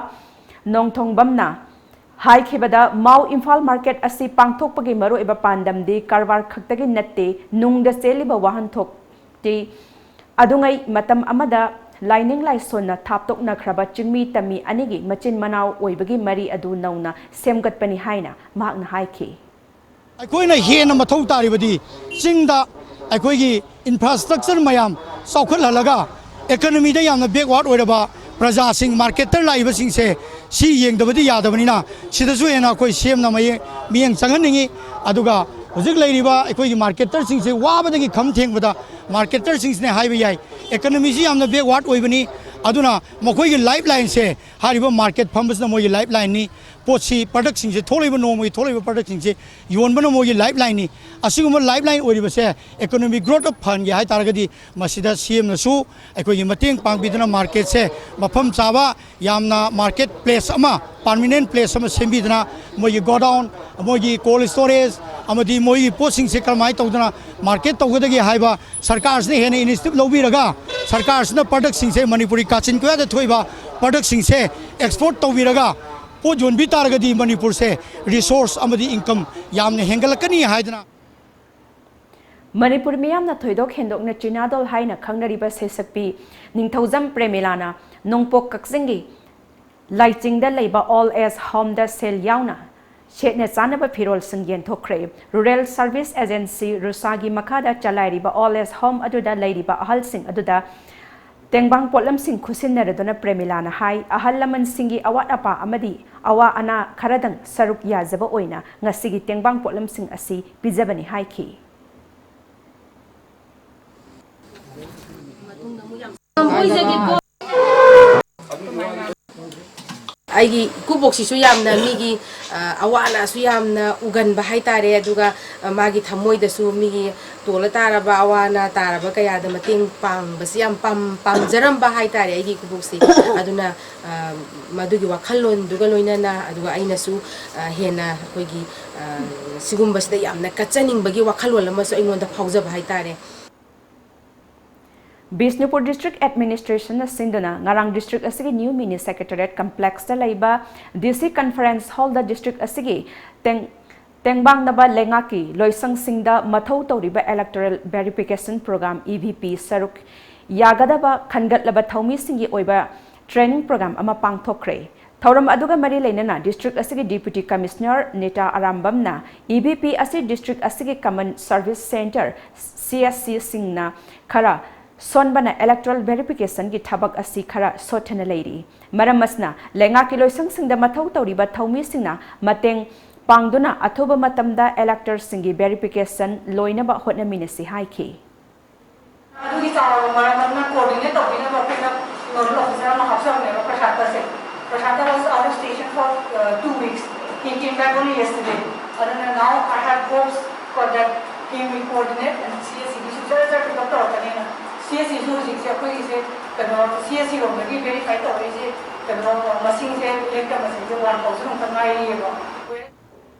ꯅꯣꯡꯊꯣꯡꯕꯝꯅ ꯍꯥꯏꯈꯤꯕꯗ, ꯃꯥꯎ ꯏꯝꯐꯥꯜ ꯃꯥꯔꯀꯦꯠ ꯑꯁꯤ ꯄꯥꯡꯊꯣꯛꯄꯒꯤ ꯃꯔꯨꯑꯣꯏꯕ ꯄꯥꯟꯗꯝꯗꯤ ꯀꯔꯕꯥꯔ ꯈꯛꯇꯒꯤ ꯅꯠꯇꯦ, ꯅꯨꯡꯗ ꯆꯦꯜꯂꯤꯕ ꯋꯥꯍꯟꯊꯣꯛꯇꯤ ꯑꯗꯨꯉꯩ ꯃꯇꯝ ꯑꯃꯗ ꯂꯥꯏꯅꯤꯡ ꯂꯥꯏꯁꯣꯟꯅ ꯊꯥꯞꯇꯣꯛꯅꯈ꯭ꯔꯕ ꯆꯤꯡꯃꯤ ꯇꯝꯃꯤ ꯑꯅꯤꯒꯤ ꯃꯆꯤꯟ ꯃꯅꯥꯎ ꯑꯣꯏꯕꯒꯤ ꯃꯔꯤ ꯑꯗꯨ ꯅꯧꯅ ꯁꯦꯝꯒꯠꯄꯅꯤ ꯍꯥꯏꯅ ꯃꯍꯥꯛꯅ ꯍꯥꯏꯈꯤ꯫ ꯑꯩꯈꯣꯏꯅ ꯍꯦꯟꯅ ꯃꯊꯧ ꯇꯥꯔꯤꯕꯗꯤ ꯆꯤꯡꯗ ꯑꯩꯈꯣꯏꯒꯤ ꯏꯟꯐ꯭ꯔꯥꯁ꯭ꯇ꯭ꯔꯛꯆꯔ ꯃꯌꯥꯝ ꯆꯥꯎꯈꯠꯍꯜꯂꯒ ꯏꯀꯣꯅꯣꯃꯤꯗ ꯌꯥꯝꯅ ꯕꯦꯛꯋꯥꯔꯗ ꯑꯣꯏꯔꯕ ꯄ꯭ꯔꯖꯥꯁꯤꯡ, ꯃꯥꯔꯀꯦꯇꯔ ꯂꯥꯛꯏꯕꯁꯤꯡꯁꯦ ꯁꯤ ꯌꯦꯡꯗꯕꯗꯤ ꯌꯥꯗꯕꯅꯤꯅ ꯁꯤꯗꯁꯨ ꯍꯦꯟꯅ ꯑꯩꯈꯣꯏ ꯁꯤ ꯑꯦꯝꯅ ꯃꯌꯦꯡ ꯃꯤꯠꯌꯦꯡ ꯆꯪꯍꯟꯅꯤꯡꯉꯤ꯫ ꯑꯗꯨꯒ ꯍꯧꯖꯤꯛ ꯂꯩꯔꯤꯕ ꯑꯩꯈꯣꯏꯒꯤ ꯃꯥꯔꯀꯦꯇꯔꯁꯤꯡꯁꯦ ꯋꯥꯕꯗꯒꯤ ꯈꯝ ꯊꯦꯡꯕꯗ ꯃꯥꯔꯀꯦꯇꯔꯁꯤꯡꯁꯤꯅꯦ ꯍꯥꯏꯕ ꯌꯥꯏ꯫ ꯏꯀꯣꯅꯣꯃꯤꯁꯤ ꯌꯥꯝꯅ ꯕꯦꯛꯋꯥꯔꯗ ꯑꯣꯏꯕꯅꯤ꯫ ꯑꯗꯨꯅ ꯃꯈꯣꯏꯒꯤ ꯂꯥꯏꯐ ꯂꯥꯏꯟꯁꯦ, ꯍꯥꯏꯔꯤꯕ ꯃꯥꯔꯀꯦꯠ ꯐꯝꯕꯁꯤꯅ ꯃꯣꯏꯒꯤ ꯂꯥꯏꯐ ꯂꯥꯏꯟꯅꯤ꯫ ꯄꯣꯠꯁꯤ, ꯄ꯭ꯔꯗꯛꯁꯤꯡꯁꯦ, ꯊꯣꯛꯂꯛꯏꯕ ꯅꯣꯡꯃꯒꯤ ꯊꯣꯛꯂꯛꯏꯕ ꯄ꯭ꯔꯗꯛꯁꯤꯡꯁꯦ ꯌꯣꯟꯕꯅ ꯃꯣꯏꯒꯤ ꯂꯥꯏꯐ ꯂꯥꯏꯟꯅꯤ꯫ ꯑꯁꯤꯒꯨꯝꯕ ꯂꯥꯏꯐ ꯂꯥꯏꯟ ꯑꯣꯏꯔꯤꯕꯁꯦ ꯏꯀꯣꯅꯣꯃꯤꯛ ꯒ꯭ꯔꯣꯠ ꯑꯃ ꯐꯍꯟꯒꯦ ꯍꯥꯏ ꯇꯥꯔꯒꯗꯤ ꯃꯁꯤꯗ ꯁꯤ ꯑꯦꯝꯅꯁꯨ ꯑꯩꯈꯣꯏꯒꯤ ꯃꯇꯦꯡ ꯄꯥꯡꯕꯤꯗꯨꯅ ꯃꯥꯔꯀꯦꯠꯁꯦ ꯃꯐꯝ ꯆꯥꯕ, ꯌꯥꯝꯅ ꯃꯥꯔꯀꯦꯠ ꯄ꯭ꯂꯦꯁ ꯑꯃ, ꯄꯥꯔꯃꯤꯅꯦꯟ ꯄ꯭ꯂꯦꯁ ꯑꯃ ꯁꯦꯝꯕꯤꯗꯨꯅ ꯃꯣꯏꯒꯤ ꯒꯣꯗꯥꯎꯟ, ꯃꯣꯏꯒꯤ ꯀꯣꯜ ꯁ꯭ꯇꯣꯔꯦꯖ ꯑꯃꯗꯤ ꯃꯣꯏꯒꯤ ꯄꯣꯠꯁꯤꯡꯁꯦ ꯀꯔꯝꯍꯥꯏꯅ ꯇꯧꯗꯅ ꯃꯥꯔꯀꯦꯠ ꯇꯧꯒꯗꯒꯦ ꯍꯥꯏꯕ ꯁꯔꯀꯥꯔꯁꯤꯅ ꯍꯦꯟꯅ ꯏꯅꯤꯁꯤꯌꯦꯇꯤꯚ ꯂꯧꯕꯤꯔꯒ ꯁꯔꯀꯥꯔꯁꯤꯅ ꯄ꯭ꯔꯗꯛꯁꯤꯡꯁꯦ, ꯃꯅꯤꯄꯨꯔꯤ ꯀꯥꯆꯤꯟ ꯀꯣꯌꯥꯗ ꯊꯣꯛꯏꯕ ꯄ꯭ꯔꯗꯛꯁꯤꯡꯁꯦ ꯑꯦꯛꯁꯄꯣꯔꯠ ꯇꯧꯕꯤꯔꯒ ꯄꯣꯠ ꯌꯣꯟꯕꯤ ꯇꯥꯔꯒꯗꯤ ꯃꯅꯤꯄꯨꯔꯁꯦ ꯔꯤꯁꯣꯔꯁ ꯑꯃꯗꯤ ꯏꯟꯀꯝ ꯌꯥꯝꯅ ꯍꯦꯟꯒꯠꯂꯛꯀꯅꯤ ꯍꯥꯏꯗꯅ꯫ ꯃꯅꯤꯄꯨꯔ ꯃꯤꯌꯥꯝꯅ ꯊꯣꯏꯗꯣꯛ ꯍꯦꯟꯗꯣꯛꯅ ꯆꯤꯅꯥꯗꯣꯜ ꯍꯥꯏꯅ ꯈꯪꯅꯔꯤꯕ ꯁꯩꯁꯛꯄꯤ ꯅꯤꯡꯊꯧꯖꯝ ꯄ꯭ꯔꯦꯃꯤꯂꯥꯅ ꯅꯣꯡꯄꯣꯛ ꯀꯛꯆꯤꯡꯒꯤ ꯂꯥꯏꯆꯤꯡꯗ ꯂꯩꯕ ꯑꯣꯜ ꯑꯦꯖ ꯍꯣꯝꯗ ꯁꯦꯜ ꯌꯥꯎꯅ ꯁꯦꯠꯅ ꯆꯥꯅꯕ ꯐꯤꯔꯣꯜꯁꯤꯡ ꯌꯦꯟꯊꯣꯛꯈ꯭ꯔꯦ꯫ ꯔꯨꯔꯦꯜ ꯁꯔꯚꯤꯁ ꯑꯦꯖꯦꯟꯁꯤ, ꯔꯨꯁꯥꯒꯤ ꯃꯈꯥꯗ ꯆꯂꯥꯏꯔꯤꯕ ꯑꯣꯜ ꯑꯦꯖ ꯍꯣꯝ ꯑꯗꯨꯗ ꯂꯩꯔꯤꯕ ꯑꯍꯜꯁꯤꯡ ꯑꯗꯨꯗ ꯇꯦꯡꯕꯥꯡ ꯄꯣꯠꯂꯝꯁꯤꯡ ꯈꯨꯠꯁꯤꯟꯅꯔꯗꯨꯅ ꯄ꯭ꯔꯦꯃꯤꯂꯥꯅ ꯍꯥꯏ, ꯑꯍꯜ ꯂꯃꯟꯁꯤꯡꯒꯤ ꯑꯋꯥꯠ ꯑꯄꯥ ꯑꯃꯗꯤ ꯑꯋꯥ ꯑꯅꯥ ꯈꯔꯗꯪ ꯁꯔꯨꯛ ꯌꯥꯖꯕ ꯑꯣꯏꯅ ꯉꯁꯤꯒꯤ ꯇꯦꯡꯕꯥꯡ ꯄꯣꯠꯂꯝꯁꯤꯡ ꯑꯁꯤ ꯄꯤꯖꯕꯅꯤ ꯍꯥꯏꯈꯤ꯫ ꯑꯩꯒꯤ ꯏꯀꯨꯕꯣꯛꯁꯤꯁꯨ ꯌꯥꯝꯅ ꯃꯤꯒꯤ ꯑꯋꯥ ꯑꯅꯥꯁꯨ ꯌꯥꯝꯅ ꯎꯒꯟꯕ ꯍꯥꯏꯇꯥꯔꯦ꯫ ꯑꯗꯨꯒ ꯃꯥꯒꯤ ꯊꯃꯣꯏꯗꯁꯨ ꯃꯤꯒꯤ ꯇꯣꯜꯂ ꯇꯥꯔꯕ, ꯑꯋꯥ ꯑꯅꯥ ꯇꯥꯔꯕ ꯀꯌꯥꯗ ꯃꯇꯦꯡ ꯄꯥꯡꯕꯁꯤ ꯌꯥꯝ ꯄꯥꯝ ꯄꯥꯝꯖꯔꯝꯕ ꯍꯥꯏꯇꯥꯔꯦ ꯑꯩꯒꯤ ꯏꯀꯨꯕꯣꯛꯁꯤ꯫ ꯑꯗꯨꯅ ꯃꯗꯨꯒꯤ ꯋꯥꯈꯜꯂꯣꯟꯗꯨꯒ ꯂꯣꯏꯅꯅ ꯑꯗꯨꯒ ꯑꯩꯅꯁꯨ ꯍꯦꯟꯅ ꯑꯩꯈꯣꯏꯒꯤ ꯁꯤꯒꯨꯝꯕꯁꯤꯗ ꯌꯥꯝꯅ ꯀꯠꯆꯅꯤꯡꯕꯒꯤ ꯋꯥꯈꯜꯂꯣꯟ ꯑꯃꯁꯨ ꯑꯩꯉꯣꯟꯗ ꯐꯥꯎꯖꯕ ꯍꯥꯏꯇꯥꯔꯦ꯫ ꯕꯤꯁꯅꯨꯄꯨꯔ ꯗꯤꯁꯇ꯭ꯔꯤꯛ ꯑꯦꯗꯃꯤꯅꯤꯁꯇ꯭ꯔꯦꯁꯟꯅ ꯁꯤꯟꯗꯨꯅ ꯉꯔꯥꯡ ꯗꯤꯁꯇ꯭ꯔꯤꯛ ꯑꯁꯤꯒꯤ ꯅ꯭ꯌꯨ ꯃꯤꯅꯤ ꯁꯦꯀ꯭ꯔꯦꯇꯦꯔꯤꯌꯦꯠ ꯀꯝꯄ꯭ꯂꯦꯛꯁꯇ ꯂꯩꯕ ꯗꯤ ꯁꯤ ꯀꯟꯐꯔꯦꯟꯁ ꯍꯣꯜꯗ ꯗꯤꯁꯇ꯭ꯔꯤꯛ ꯑꯁꯤꯒꯤ ꯇꯦꯡ ꯇꯦꯡꯕꯥꯡꯅꯕ ꯂꯩꯉꯥꯛꯀꯤ ꯂꯣꯏꯁꯪꯁꯤꯡꯗ ꯃꯊꯧ ꯇꯧꯔꯤꯕ electoral verification program, E V P, ꯁꯔꯨꯛ ꯌꯥꯒꯗꯕ ꯈꯟꯒꯠꯂꯕ ꯊꯧꯃꯤꯁꯤꯡꯒꯤ ꯑꯣꯏꯕ ꯇ꯭ꯔꯦꯅꯤꯡ ꯄ꯭ꯔꯣꯒ꯭ꯔꯥꯝ ꯑꯃ ꯄꯥꯡꯊꯣꯛꯈ꯭ꯔꯦ꯫ ꯊꯧꯔꯝ ꯑꯗꯨꯒ ꯃꯔꯤ ꯂꯩꯅꯅ ꯗꯤꯁꯇ꯭ꯔꯤꯛ ꯑꯁꯤꯒꯤ ꯗꯤꯄ꯭ꯌꯨꯇꯤ ꯀꯃꯤꯁꯅꯔ ꯅꯤꯇꯥ ꯑꯔꯥꯝꯕꯝꯅ ꯏ ꯚꯤ ꯄꯤ ꯑꯁꯤ ꯗꯤꯁꯇ꯭ꯔꯤꯛ ꯑꯁꯤꯒꯤ ꯀꯃꯟ ꯁꯔꯚꯤꯁ ꯁꯦꯟꯇꯔ, ꯁꯤ ꯑꯦꯁ ꯁꯤꯁꯤꯡꯅ ꯈꯔ ꯁꯣꯟꯕꯅ electoral verification ꯒꯤ ꯊꯕꯛ ꯑꯁꯤ ꯈꯔ ꯁꯣꯠꯊꯅ ꯂꯩꯔꯤ꯫ ꯃꯔꯝ ꯑꯁꯤꯅ ꯂꯩꯉꯥꯛꯀꯤ ꯂꯣꯏꯁꯪꯁꯤꯡꯗ ꯃꯊꯧ ꯇꯧꯔꯤꯕ ꯊꯧꯃꯤꯁꯤꯡꯅ ꯃꯇꯦꯡ ꯄꯥꯡꯗꯨꯅ ꯑꯊꯨꯕ ꯃꯇꯝꯗ elector ꯁꯤꯡꯒꯤ verification ꯂꯣꯏꯅꯕ ꯍꯣꯠꯅꯃꯤꯟꯅꯁꯤ ꯍꯥꯏꯈꯤ꯫ ꯑꯗꯨꯒꯤ ꯆꯥꯎꯔꯕ ꯃꯔꯝ ꯑꯗꯨꯅ coordinate ꯇꯧꯕꯤꯅꯕ ꯑꯩꯈꯣꯏꯅ nodal officer ꯑꯃ ꯍꯥꯞꯆꯕꯅꯦꯕ ꯄ꯭ꯔꯁꯥꯠꯇꯁꯦ꯫ ꯄ꯭ꯔꯁꯥꯠꯇ was out of station for, uh, two weeks. He came back only yesterday. ꯑꯗꯨꯅ now I have hopes for that he will coordinate and C S C ꯒꯤꯁꯨ ꯖꯔ ꯖꯔ pick up ꯇꯧꯔꯛꯀꯅꯤꯅ꯫ C S C ꯁꯨ ꯍꯧꯖꯤꯛꯁꯦ ꯑꯩꯈꯣꯏꯒꯤꯁꯦ ꯀꯩꯅꯣ, C S C ꯔꯣꯝꯗꯒꯤ verify ꯇꯧꯔꯛꯏꯁꯦ ꯀꯩꯅꯣ, ꯃꯁꯤꯡꯁꯦ ꯂꯦꯡꯇ ꯃꯁꯤꯡꯁꯦ one thousand ꯃꯨꯛꯇ ꯉꯥꯏꯔꯤꯑꯕ꯫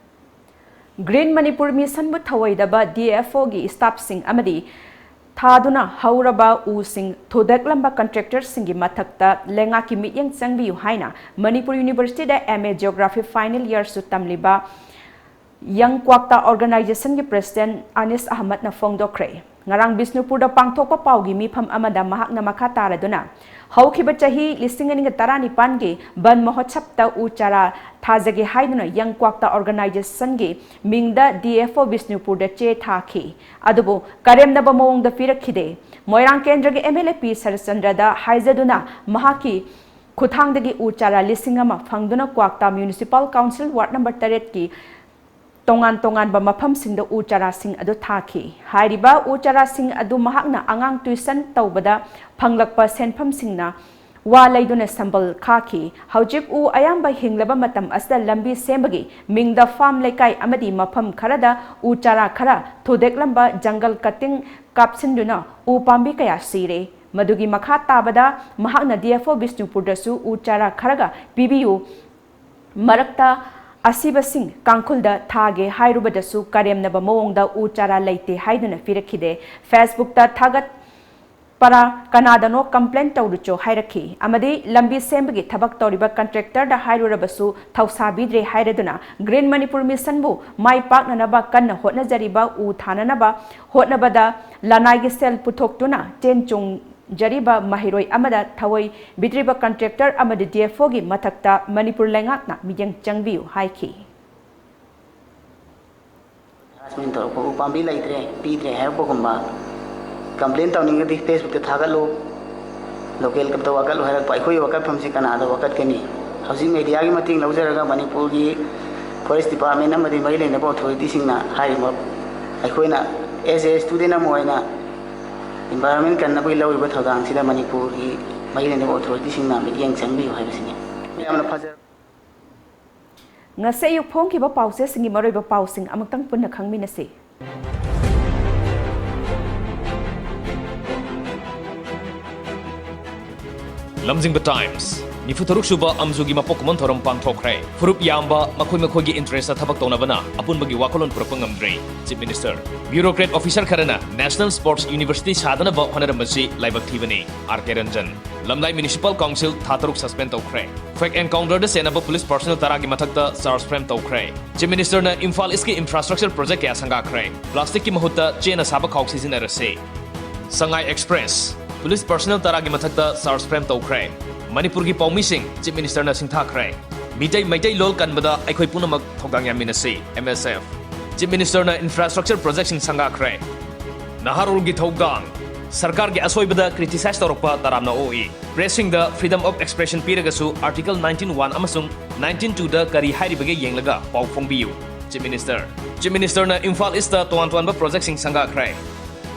Green Manipur Mission ꯕꯨ ꯊꯧꯑꯣꯏꯗꯕ D F O ꯒꯤ staff ꯁꯤꯡ ꯑꯃꯗꯤ ꯊꯥꯗꯨꯅ ꯍꯧꯔꯕ ꯎꯁꯤꯡ ꯊꯨꯗꯦꯛꯂꯝꯕ contractor ꯁꯤꯡꯒꯤ ꯃꯊꯛꯇ ꯂꯩꯉꯥꯛꯀꯤ ꯃꯤꯠꯌꯦꯡ ꯆꯪꯕꯤꯌꯨ ꯍꯥꯏꯅ Manipur University the M A Geography final year ꯁꯨ ꯇꯝꯂꯤꯕ Young Kwakta Organisation ꯒꯤ President ꯑꯅꯤꯁ ꯑꯍꯃꯗꯅ ꯐꯣꯡꯗꯣꯛꯈ꯭ꯔꯦ꯫ ꯉꯔꯥꯡ ꯕꯤꯁꯅꯨꯄꯨꯔꯗ ꯄꯥꯡꯊꯣꯛꯄ ꯄꯥꯎꯒꯤ ꯃꯤꯐꯝ ꯑꯃꯗ ꯃꯍꯥꯛꯅ ꯃꯈꯥ ꯇꯥꯔꯗꯨꯅ, ꯍꯧꯈꯤꯕ ꯆꯍꯤ ꯂꯤꯁꯤꯡ ꯑꯅꯤꯒ ꯇꯔꯥꯅꯤꯄꯥꯟꯒꯤ ꯕꯟ ꯃꯍꯣꯠꯁꯕꯇ ꯎ ꯆꯥꯔꯥ ꯊꯥꯖꯒꯦ ꯍꯥꯏꯗꯨꯅ Young Kwakta Organisation ꯒꯤ ꯃꯤꯡꯗ D F O ꯕꯤꯁꯅꯨꯄꯨꯔꯗ ꯆꯦ ꯊꯥꯈꯤ꯫ ꯑꯗꯨꯕꯨ ꯀꯔꯦꯝꯅꯕ ꯃꯑꯣꯡꯗ ꯄꯤꯔꯛꯈꯤꯗꯦ꯫ ꯃꯣꯏꯔꯥꯡ ꯀꯦꯟꯗ꯭ꯔꯒꯤ M L A ꯄꯤ ꯁꯔꯠꯆꯟꯗ꯭ꯔꯗ ꯍꯥꯏꯖꯗꯨꯅ ꯃꯍꯥꯛꯀꯤ ꯈꯨꯠꯊꯥꯡꯗꯒꯤ ꯎ ꯆꯥꯔꯥ ꯂꯤꯁꯤꯡ ꯑꯃ ꯐꯪꯗꯨꯅ ꯀ꯭ꯋꯥꯛꯇꯥ Municipal Council Ward number ꯇꯔꯦꯠꯀꯤ ꯇꯣꯉꯥꯟ ꯇꯣꯉꯥꯟꯕ ꯃꯐꯝꯁꯤꯡꯗ ꯎ ꯆꯥꯔꯥꯁꯤꯡ ꯑꯗꯨ ꯊꯥꯈꯤ꯫ ꯍꯥꯏꯔꯤꯕ ꯎ ꯆꯥꯔꯥꯁꯤꯡ ꯑꯗꯨ ꯃꯍꯥꯛꯅ ꯑꯉꯥꯡ tuition ꯇꯧꯕꯗ ꯐꯪꯂꯛꯄ ꯁꯦꯟꯐꯝꯁꯤꯡꯅ ꯋꯥ ꯂꯩꯗꯨꯅ ꯁꯝꯕꯜ ꯈꯥꯈꯤ꯫ ꯍꯧꯖꯤꯛ ꯎ ꯑꯌꯥꯝꯕ ꯍꯤꯡꯂꯕ ꯃꯇꯝ ꯑꯁꯤꯗ ꯂꯝꯕꯤ ꯁꯦꯝꯕꯒꯤ ꯃꯤꯡꯗ farm ꯂꯩꯀꯥꯏ ꯑꯃꯗꯤ ꯃꯐꯝ ꯈꯔꯗ ꯎ ꯆꯥꯔꯥ ꯈꯔ ꯊꯨꯗꯦꯛꯂꯝꯕ jungle cutting ꯀꯥꯞꯁꯤꯟꯗꯨꯅ ꯎ ꯄꯥꯝꯕꯤ ꯀꯌꯥ ꯁꯤꯔꯦ꯫ ꯃꯗꯨꯒꯤ ꯃꯈꯥ ꯇꯥꯕꯗ ꯃꯍꯥꯛꯅ D F O ꯕꯤꯁꯅꯨꯄꯨꯔꯗꯁꯨ ꯎ ꯆꯥꯔꯥ ꯈꯔꯒ ꯄꯤꯕꯤꯌꯨ, ꯃꯔꯛꯇ ꯑꯁꯤꯕꯁꯤꯡ ꯀꯥꯡꯈꯨꯜꯗ ꯊꯥꯒꯦ ꯍꯥꯏꯔꯨꯕꯗꯁꯨ ꯀꯔꯦꯝꯅꯕ ꯃꯑꯣꯡꯗ ꯎ ꯆꯥꯔꯥ ꯂꯩꯇꯦ ꯍꯥꯏꯗꯨꯅ ꯄꯤꯔꯛꯈꯤꯗꯦ꯫ Facebook ꯇ ꯊꯥꯒꯠ ꯄꯔꯥ ꯀꯅꯥꯗꯅꯣ complain ꯇꯧꯔꯨꯆꯣ ꯍꯥꯏꯔꯛꯈꯤ ꯑꯃꯗꯤ ꯂꯝꯕꯤ ꯁꯦꯝꯕꯒꯤ ꯊꯕꯛ ꯇꯧꯔꯤꯕ contractor ꯗ ꯍꯥꯏꯔꯨꯔꯕꯁꯨ ꯊꯧꯁꯥꯕꯤꯗ꯭ꯔꯦ ꯍꯥꯏꯔꯗꯨꯅ Green Manipur Mission ꯕꯨ ꯃꯥꯏ ꯄꯥꯛꯅꯅꯕ ꯀꯟꯅ ꯍꯣꯠꯅꯖꯔꯤꯕ ꯎ ꯊꯥꯅꯅꯕ ꯍꯣꯠꯅꯕꯗ ꯂꯅꯥꯏꯒꯤ ꯁꯦꯜ ꯄꯨꯊꯣꯛꯇꯨꯅ ꯆꯦꯟ ꯆꯣꯡꯖꯔꯤꯕ ꯃꯍꯩꯔꯣꯏ ꯑꯃꯗ ꯊꯑꯣꯏ ꯕꯤꯗ꯭ꯔꯤꯕ contractor ꯑꯃꯗꯤ D F O ꯒꯤ ꯃꯊꯛꯇ ꯃꯅꯤꯄꯨꯔ ꯂꯩꯉꯥꯛꯅ ꯃꯤꯠꯌꯦꯡ ꯆꯪꯕꯤꯌꯨ ꯍꯥꯏꯈꯤ꯫ ꯍꯔꯥꯁꯃꯦꯟ ꯇꯧꯔꯛꯄ, ꯎꯄꯥꯝꯕꯤ ꯂꯩꯇ꯭ꯔꯦ, ꯄꯤꯗ꯭ꯔꯦ ꯍꯥꯏꯔꯛꯄꯒꯨꯝꯕ, ꯀꯝꯄ꯭ꯂꯦꯟ ꯇꯧꯅꯤꯡꯉꯗꯤ ꯐꯦꯁꯕꯨꯛꯇ ꯊꯥꯒꯠꯂꯨ, ꯂꯣꯀꯦꯜ ꯀꯞꯇ ꯋꯥꯀꯠꯂꯨ ꯍꯥꯏꯔꯛꯄ꯫ ꯑꯩꯈꯣꯏꯒꯤ ꯋꯥꯀꯠꯐꯝꯁꯤ ꯀꯅꯥꯗ ꯋꯥꯀꯠꯀꯅꯤ? ꯍꯧꯖꯤꯛ ꯃꯦꯗꯤꯌꯥꯒꯤ ꯃꯇꯦꯡ ꯂꯧꯖꯔꯒ ꯃꯅꯤꯄꯨꯔꯒꯤ ꯐꯣꯔꯦꯁ ꯗꯤꯄꯥꯔꯠꯃꯦꯟ ꯑꯃꯗꯤ ꯃꯔꯤ ꯂꯩꯅꯕ ꯑꯣꯊꯣꯔꯤꯇꯤꯁꯤꯡꯅ ꯍꯥꯏꯔꯤꯕ, ꯑꯩꯈꯣꯏꯅ as a student ꯑꯃ ꯑꯣꯏꯅ ꯏꯟꯚꯥꯏꯔꯣꯟꯃꯦꯟ ꯀꯟꯅꯕꯒꯤ ꯂꯧꯔꯤꯕ ꯊꯧꯗꯥꯡꯁꯤꯗ ꯃꯅꯤꯄꯨꯔꯒꯤ ꯃꯔꯤ ꯂꯩꯅꯕ ꯑꯣꯊꯣꯔꯤꯇꯤꯁꯤꯡꯅ ꯃꯤꯠꯌꯦꯡ ꯆꯪꯕꯤꯌꯨ ꯍꯥꯏꯕꯁꯤꯅꯤ꯫ ꯌꯥꯝꯅ ꯐꯖꯔꯦ꯫ ꯉꯁꯤ ꯑꯌꯨꯛ ꯐꯣꯡꯈꯤꯕ ꯄꯥꯎꯆꯦꯁꯤꯡꯒꯤ ꯃꯔꯨꯑꯣꯏꯕ ꯄꯥꯎꯁꯤꯡ ꯑꯃꯨꯛꯇꯪ ꯄꯨꯟꯅ ꯈꯪꯃꯤꯟꯅꯁꯤ꯫ ꯂꯝꯖꯤꯡꯕ ꯇꯥꯏꯝꯁ꯫ ꯅꯤꯐꯨ ꯇꯔꯨꯛ ꯁꯨꯕ ꯑꯝꯖꯨꯒꯤ ꯃꯄꯣꯛ ꯀꯨꯝꯑꯣꯟ ꯊꯧꯔꯝ ꯄꯥꯡꯊꯣꯛꯈ꯭ꯔꯦ꯫ ꯐꯨꯔꯨꯞ ꯌꯥꯝꯕ, ꯃꯈꯣꯏ ꯃꯈꯣꯏꯒꯤ ꯏꯟꯇꯔꯦꯁꯇ ꯊꯕꯛ ꯇꯧꯅꯕꯅ ꯑꯄꯨꯟꯕꯒꯤ ꯋꯥꯈꯜꯂꯣꯟ ꯄꯨꯔꯛꯄ ꯉꯝꯗ꯭ꯔꯦ, ꯆꯤꯐ ꯃꯤꯅꯤꯁꯇꯔ꯫ ꯕ꯭ꯌꯨꯔꯣꯀ꯭ꯔꯦꯠ ꯑꯣꯐꯤꯁꯔ ꯈꯔꯅ ꯅꯦꯁꯅꯦꯜ ꯁ꯭ꯄꯣꯔꯠꯁ ꯌꯨꯅꯤꯚꯔꯁꯤꯇꯤ ꯁꯥꯗꯅꯕ ꯍꯣꯠꯅꯔꯝꯕꯁꯤ ꯂꯥꯏꯕꯛ ꯊꯤꯕꯅꯤ, ꯑꯥꯔ ꯀꯦ ꯔꯟꯖꯟ꯫ ꯂꯝꯂꯥꯏ ꯃ꯭ꯌꯨꯅꯤꯁꯤꯄꯥꯜ ꯀꯥꯎꯟꯁꯤꯜ ꯊꯥ ꯇꯔꯨꯛ ꯁꯁꯄꯦꯟ ꯇꯧꯈ꯭ꯔꯦ꯫ ꯐꯦꯛ ꯑꯦꯟꯀꯥꯎꯟꯇꯔꯗ ꯆꯦꯟꯅꯕ ꯄꯨꯂꯤꯁ ꯄꯔꯁꯅꯦꯜ ꯇꯔꯥꯒꯤ ꯃꯊꯛꯇ ꯆꯥꯔꯖ ꯐ꯭ꯔꯦꯝ ꯇꯧꯈ꯭ꯔꯦ꯫ ꯆꯤꯐ ꯃꯤꯅꯤꯁꯇꯔꯅ ꯏꯝꯐꯥꯜ ꯏꯁꯀꯤ ꯏꯟꯐ꯭ꯔꯥꯁ꯭ꯇ꯭ꯔꯛꯆꯔ ꯄ꯭ꯔꯣꯖꯦꯛ ꯀꯌꯥ ꯁꯪꯒꯥꯈ꯭ꯔꯦ꯫ ꯄ꯭ꯂꯥꯁꯇꯤꯛꯀꯤ ꯃꯍꯨꯠꯇ ꯆꯦꯅ ꯁꯥꯕ ꯈꯥꯎ ꯁꯤꯖꯤꯟꯅꯔꯁꯤ꯫ ꯁꯉꯥꯏ ꯑꯦꯛꯁꯄ꯭ꯔꯦꯁ꯫ ꯄꯨꯂꯤꯁ ꯄꯔꯁꯅꯦꯜ ꯇꯔꯥꯒꯤ ꯃꯊꯛꯇ ꯆꯥꯔꯖ ꯐ꯭ꯔꯦꯝ ꯇꯧꯈ꯭ꯔꯦ꯫ ꯃꯅꯤꯄꯨꯔꯒꯤ ꯄꯥꯎꯃꯤꯁꯤꯡ ꯆꯤꯐ ꯃꯤꯅꯤꯁꯇꯔꯅ ꯁꯤꯡꯊꯥꯈ꯭ꯔꯦ꯫ ꯃꯤꯇꯩ ꯃꯩꯇꯩꯂꯣꯟ ꯀꯟꯕꯗ ꯑꯩꯈꯣꯏ ꯄꯨꯝꯅꯃꯛ ꯊꯧꯗꯥꯡ ꯌꯥꯃꯤꯟꯅꯁꯤ, ꯑꯦꯝ ꯑꯦꯁ ꯑꯦꯐ꯫ ꯆꯤꯐ ꯃꯤꯅꯤꯁꯇꯔꯅ ꯏꯟꯐ꯭ꯔꯥꯁ꯭ꯇ꯭ꯔꯛꯆꯔ ꯄ꯭ꯔꯣꯖꯦꯛꯁꯤꯡ ꯁꯪꯒꯥꯈ꯭ꯔꯦ꯫ ꯅꯍꯥꯔꯣꯜꯒꯤ ꯊꯧꯗꯥꯡ꯫ ꯁꯔꯀꯥꯔꯒꯤ ꯑꯁꯣꯏꯕꯗ ꯀ꯭ꯔꯤꯇꯤꯁꯥꯏꯖ ꯇꯧꯔꯛꯄ ꯇꯔꯥꯝꯅ ꯑꯣꯛꯏ꯫ ꯄ꯭ꯔꯦꯁꯁꯤꯡꯗ ꯐ꯭ꯔꯤꯗꯝ ꯑꯣꯐ ꯑꯦꯛꯁꯄ꯭ꯔꯦꯁꯟ ꯄꯤꯔꯒꯁꯨ ꯑꯥꯔꯇꯤꯀꯜ ꯅꯥꯏꯟꯇꯤꯟ ꯋꯥꯟ ꯑꯃꯁꯨꯡ ꯅꯥꯏꯟꯇꯤꯟ ꯇꯨꯗ ꯀꯔꯤ ꯍꯥꯏꯔꯤꯕꯒꯦ ꯌꯦꯡꯂꯒ ꯄꯥꯎ ꯐꯣꯡꯕꯤꯌꯨ, ꯆꯤꯐ ꯃꯤꯅꯤꯁꯇꯔ꯫ ꯆꯤꯐ ꯃꯤꯅꯤꯁꯇꯔꯅ ꯏꯝꯐꯥꯜ ꯏꯁꯇ ꯇꯣꯉꯥꯟ ꯇꯣꯉꯥꯟꯕ ꯄ꯭ꯔꯣꯖꯦꯛꯁꯤꯡ ꯁꯪꯒꯥꯈ꯭ꯔꯦ꯫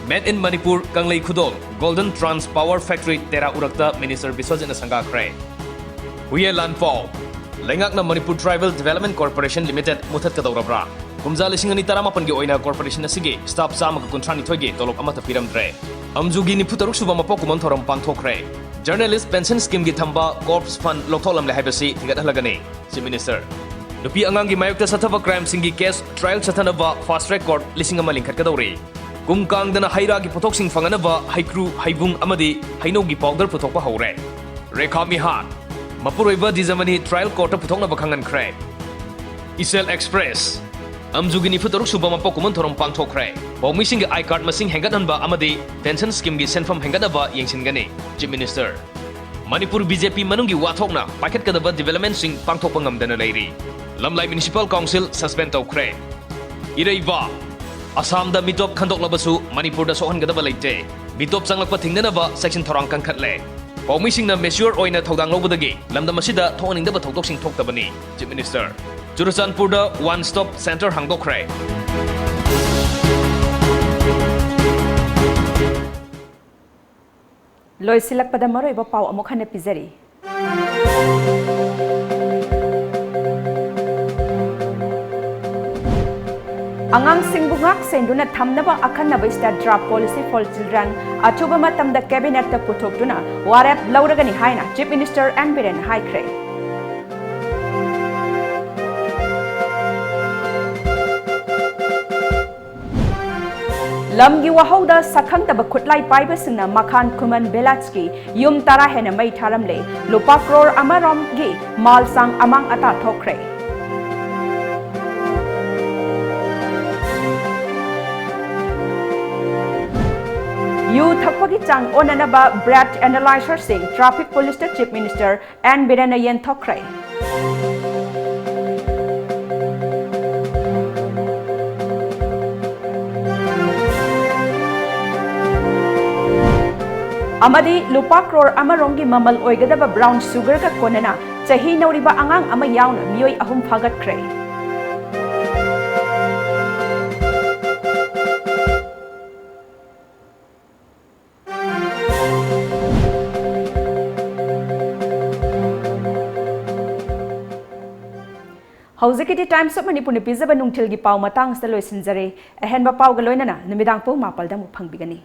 ꯃꯦꯗ ꯏꯟ ꯃꯅꯤꯄꯨꯔ ꯀꯪꯂꯩ ꯈꯨꯗꯣꯜ ꯒꯣꯜꯗꯟ ꯇ꯭ꯔꯥꯟꯁ ꯄꯥꯋꯔ ꯐꯦꯛꯇꯔꯤ ꯇꯦꯔꯥ ꯎꯔꯛꯇ ꯃꯤꯅꯤꯁꯇꯔ ꯕꯤꯁ꯭ꯋꯖꯤꯠꯅ ꯁꯪꯒꯥꯈ꯭ꯔꯦ꯫ ꯍꯨꯌꯦ ꯂꯥꯟꯄꯥꯎ꯫ ꯂꯩꯉꯥꯛꯅ Manipur tribal development corporation limited ꯃꯨꯊꯠꯀꯗꯧꯔꯕ꯭ꯔꯥ? ꯀꯨꯝꯖꯥ ꯂꯤꯁꯤꯡ ꯑꯅꯤ ꯇꯔꯥꯃꯥꯄꯟꯒꯤ ꯑꯣꯏꯅ ꯀꯣꯔꯄꯣꯔꯦꯁꯟ ꯑꯁꯤꯒꯤ ꯁ꯭ꯇꯥꯐ ꯆꯥꯝꯃꯒ ꯀꯨꯟꯊ꯭ꯔꯥꯅꯤꯊꯣꯏꯒꯤ ꯇꯣꯂꯣꯞ ꯑꯃꯠꯇ ꯄꯤꯔꯝꯗ꯭ꯔꯦ꯫ ꯑꯝꯖꯨꯒꯤ ꯅꯤꯐꯨ ꯇꯔꯨꯛ ꯁꯨꯕ ꯃꯄꯣꯛ ꯀꯨꯝꯑꯣꯟ ꯊꯧꯔꯝ ꯄꯥꯡꯊꯣꯛꯈ꯭ꯔꯦ꯫ ꯖꯔꯅꯦꯂꯤꯁ ꯄꯦꯟꯁꯟ ꯁ꯭ꯀꯤꯝꯒꯤ ꯊꯝꯕ ꯀꯣꯔꯞꯁ ꯐꯟꯗ ꯂꯧꯊꯣꯛꯂꯝꯂꯦ ꯍꯥꯏꯕꯁꯤ ꯊꯤꯒꯠꯍꯜꯂꯒꯅꯤ꯫ Chief minister. ꯅꯨꯄꯤ ꯑꯉꯥꯡꯒꯤ ꯃꯥꯌꯣꯛꯇ ꯆꯠꯊꯕ ꯀ꯭ꯔꯥꯏꯝꯁꯤꯡꯒꯤ ꯀꯦꯁ ꯇ꯭ꯔꯥꯏꯜ ꯆꯠꯊꯅꯕ ꯐꯥꯁ꯭ꯠ ꯇ꯭ꯔꯦꯛ ꯀꯣꯔꯠ ꯂꯤꯁꯤꯡ ꯑꯃ ꯂꯤꯡꯈꯠꯀꯗꯧꯔꯤ꯫ ꯀꯨꯝ ꯀꯥꯡꯗꯅ ꯍꯩ ꯔꯥꯒꯤ ꯄꯣꯠꯊꯣꯛꯁꯤꯡ ꯐꯪꯍꯟꯅꯕ ꯍꯩꯀ꯭ꯔꯨ, ꯍꯩꯕꯨꯡ ꯑꯃꯗꯤ ꯍꯩꯅꯧꯒꯤ ꯄꯥꯎꯗꯔ ꯄꯨꯊꯣꯛꯄ ꯍꯧꯔꯦ꯫ ꯔꯦꯈꯥ ꯃꯤꯍꯥꯟ꯫ ꯃꯄꯨꯔꯣꯏꯕ ꯗꯤꯖꯃꯅꯤ ꯇ꯭ꯔꯥꯏꯜ ꯀꯣꯔꯠꯇ ꯄꯨꯊꯣꯛꯅꯕ ꯈꯪꯍꯟꯈ꯭ꯔꯦ꯫ ꯏꯆꯦꯜ ꯑꯦꯛꯁꯄ꯭ꯔꯦꯁ꯫ ꯑꯝꯖꯨꯒꯤ ꯅꯤꯐꯨ ꯇꯔꯨꯛ ꯁꯨꯕ ꯃꯄꯣꯛ ꯀꯨꯝꯑꯣꯟ ꯊꯧꯔꯝ ꯄꯥꯡꯊꯣꯛꯈ꯭ꯔꯦ꯫ ꯄꯥꯎꯃꯤꯁꯤꯡꯒꯤ ꯑꯥꯏ ꯀꯥꯔꯗ ꯃꯁꯤꯡ ꯍꯦꯟꯒꯠꯍꯟꯕ ꯑꯃꯗꯤ ꯄꯦꯟꯁꯟ ꯁ꯭ꯀꯤꯝꯒꯤ ꯁꯦꯟꯐꯝ ꯍꯦꯟꯒꯠꯅꯕ ꯌꯦꯡꯁꯤꯟꯒꯅꯤ, chief minister. Manipur B J P ꯃꯅꯨꯡꯒꯤ ꯋꯥꯊꯣꯛꯅ ꯄꯥꯏꯈꯠꯀꯗꯕ ꯗꯤꯚꯦꯂꯞꯃꯦꯟꯠꯁꯤꯡ ꯄꯥꯡꯊꯣꯛꯄ ꯉꯝꯗꯅ ꯂꯩꯔꯤ꯫ ꯂꯝꯂꯥꯏ ꯃ꯭ꯌꯨꯅꯤꯁꯤꯄꯥꯜ ꯀꯥꯎꯟꯁꯤꯜ ꯁꯁꯄꯦꯟ ꯇꯧꯈ꯭ꯔꯦ꯫ ꯏꯔꯩꯕꯥꯛ꯫ ꯑꯁꯥꯝꯗ ꯃꯤꯇꯣꯞ ꯈꯟꯗꯣꯛꯂꯕꯁꯨ ꯃꯅꯤꯄꯨꯔꯗ ꯁꯣꯛꯍꯟꯒꯗꯕ ꯂꯩꯇꯦ꯫ ꯃꯤꯇꯣꯞ ꯆꯪꯂꯛꯄ ꯊꯤꯡꯅꯅꯕ ꯆꯦꯛꯁꯤꯟ ꯊꯧꯔꯥꯡ ꯀꯟꯈꯠꯂꯦ꯫ ꯄꯥꯎꯃꯤꯁꯤꯡꯅ mature ꯑꯣꯏꯅ ꯊꯧꯗꯥꯡ ꯂꯧꯕꯗꯒꯤ ꯂꯝꯗꯝ ꯑꯁꯤꯗ ꯊꯣꯛꯍꯟꯅꯤꯡꯗꯕ ꯊꯧꯗꯣꯛꯁꯤꯡ ꯊꯣꯛꯇꯕꯅꯤ, Chief Minister꯫ ꯆꯨꯔꯆꯥꯟꯄꯨꯔꯗ One Stop Center ꯍꯥꯡꯗꯣꯛꯈ꯭ꯔꯦ꯫ ꯂꯣꯏꯁꯤꯜꯂꯛꯄꯗ ꯃꯔꯨꯑꯣꯏꯕ ꯄꯥꯎ ꯑꯃꯨꯛ ꯍꯟꯅ ꯄꯤꯖꯔꯤ꯫ ꯑꯉꯥꯡꯁꯤꯡꯕꯨ ꯉꯥꯛ ꯁꯦꯟꯗꯨꯅ ꯊꯝꯅꯕ ꯑꯈꯟꯅꯕ State Draft Policy for Children ꯑꯊꯨꯕ ꯃꯇꯝꯗ Cabinet ꯇ ꯄꯨꯊꯣꯛꯇꯨꯅ ꯋꯥꯔꯦꯞ ꯂꯧꯔꯒꯅꯤ ꯍꯥꯏꯅ Chief Minister ꯑꯦꯟ ꯕꯤꯔꯦꯟꯅ ꯍꯥꯏꯈ꯭ꯔꯦ꯫ ꯂꯝꯒꯤ ꯋꯥꯍꯧꯗ ꯁꯛꯈꯪꯗꯕ ꯈꯨꯠꯂꯥꯏ ꯄꯥꯏꯕꯁꯤꯡꯅ ꯃꯈꯥꯟ ꯈꯨꯃꯟ village ꯀꯤ ꯌꯨꯝ ꯇꯔꯥ ꯍꯦꯟꯅ ꯃꯩ ꯊꯥꯔꯝꯂꯦ꯫ ꯂꯨꯄꯥ ꯀ꯭ꯔꯣꯔ ꯑꯃ ꯔꯣꯝꯒꯤ ꯃꯥꯜ ꯆꯥꯡ ꯑꯃꯥꯡ ꯑꯇꯥ ꯊꯣꯛꯈ꯭ꯔꯦ꯫ ꯌꯨ ꯊꯛꯄꯒꯤ ꯆꯥꯡ ꯑꯣꯟꯅꯅꯕ breath analyzer ꯁꯤꯡ Traffic Police ꯇ Chief Minister ꯑꯦꯟ ꯕꯤꯔꯦꯟꯅ ꯌꯦꯟꯊꯣꯛꯈ꯭ꯔꯦ꯫ ꯑꯃꯗꯤ ꯂꯨꯄꯥ ꯀ꯭ꯔꯣꯔ ꯑꯃ ꯔꯣꯝꯒꯤ ꯃꯃꯜ ꯑꯣꯏꯒꯗꯕ brown sugar ꯒ ꯀꯣꯟꯅꯅ ꯆꯍꯤ ꯅꯧꯔꯤꯕ ꯑꯉꯥꯡ ꯑꯃ ꯌꯥꯎꯅ ꯃꯤꯑꯣꯏ ꯑꯍꯨꯝ ꯐꯥꯒꯠꯈ꯭ꯔꯦ꯫ ꯍꯧꯖꯤꯛꯀꯤꯗꯤ Times of Manipur ꯅ ꯄꯤꯖꯕ ꯅꯨꯡꯊꯤꯜꯒꯤ ꯄꯥꯎ ꯃꯇꯥꯡ ꯑꯁꯤꯗ ꯂꯣꯏꯁꯤꯟꯖꯔꯦ꯫ ꯑꯍꯦꯟꯕ ꯄꯥꯎꯒ ꯂꯣꯏꯅꯅ ꯅꯨꯃꯤꯗꯥꯡ ꯄꯨꯡ ꯃꯥꯄꯜꯗ ꯑꯃꯨꯛ ꯐꯪꯕꯤꯒꯅꯤ꯫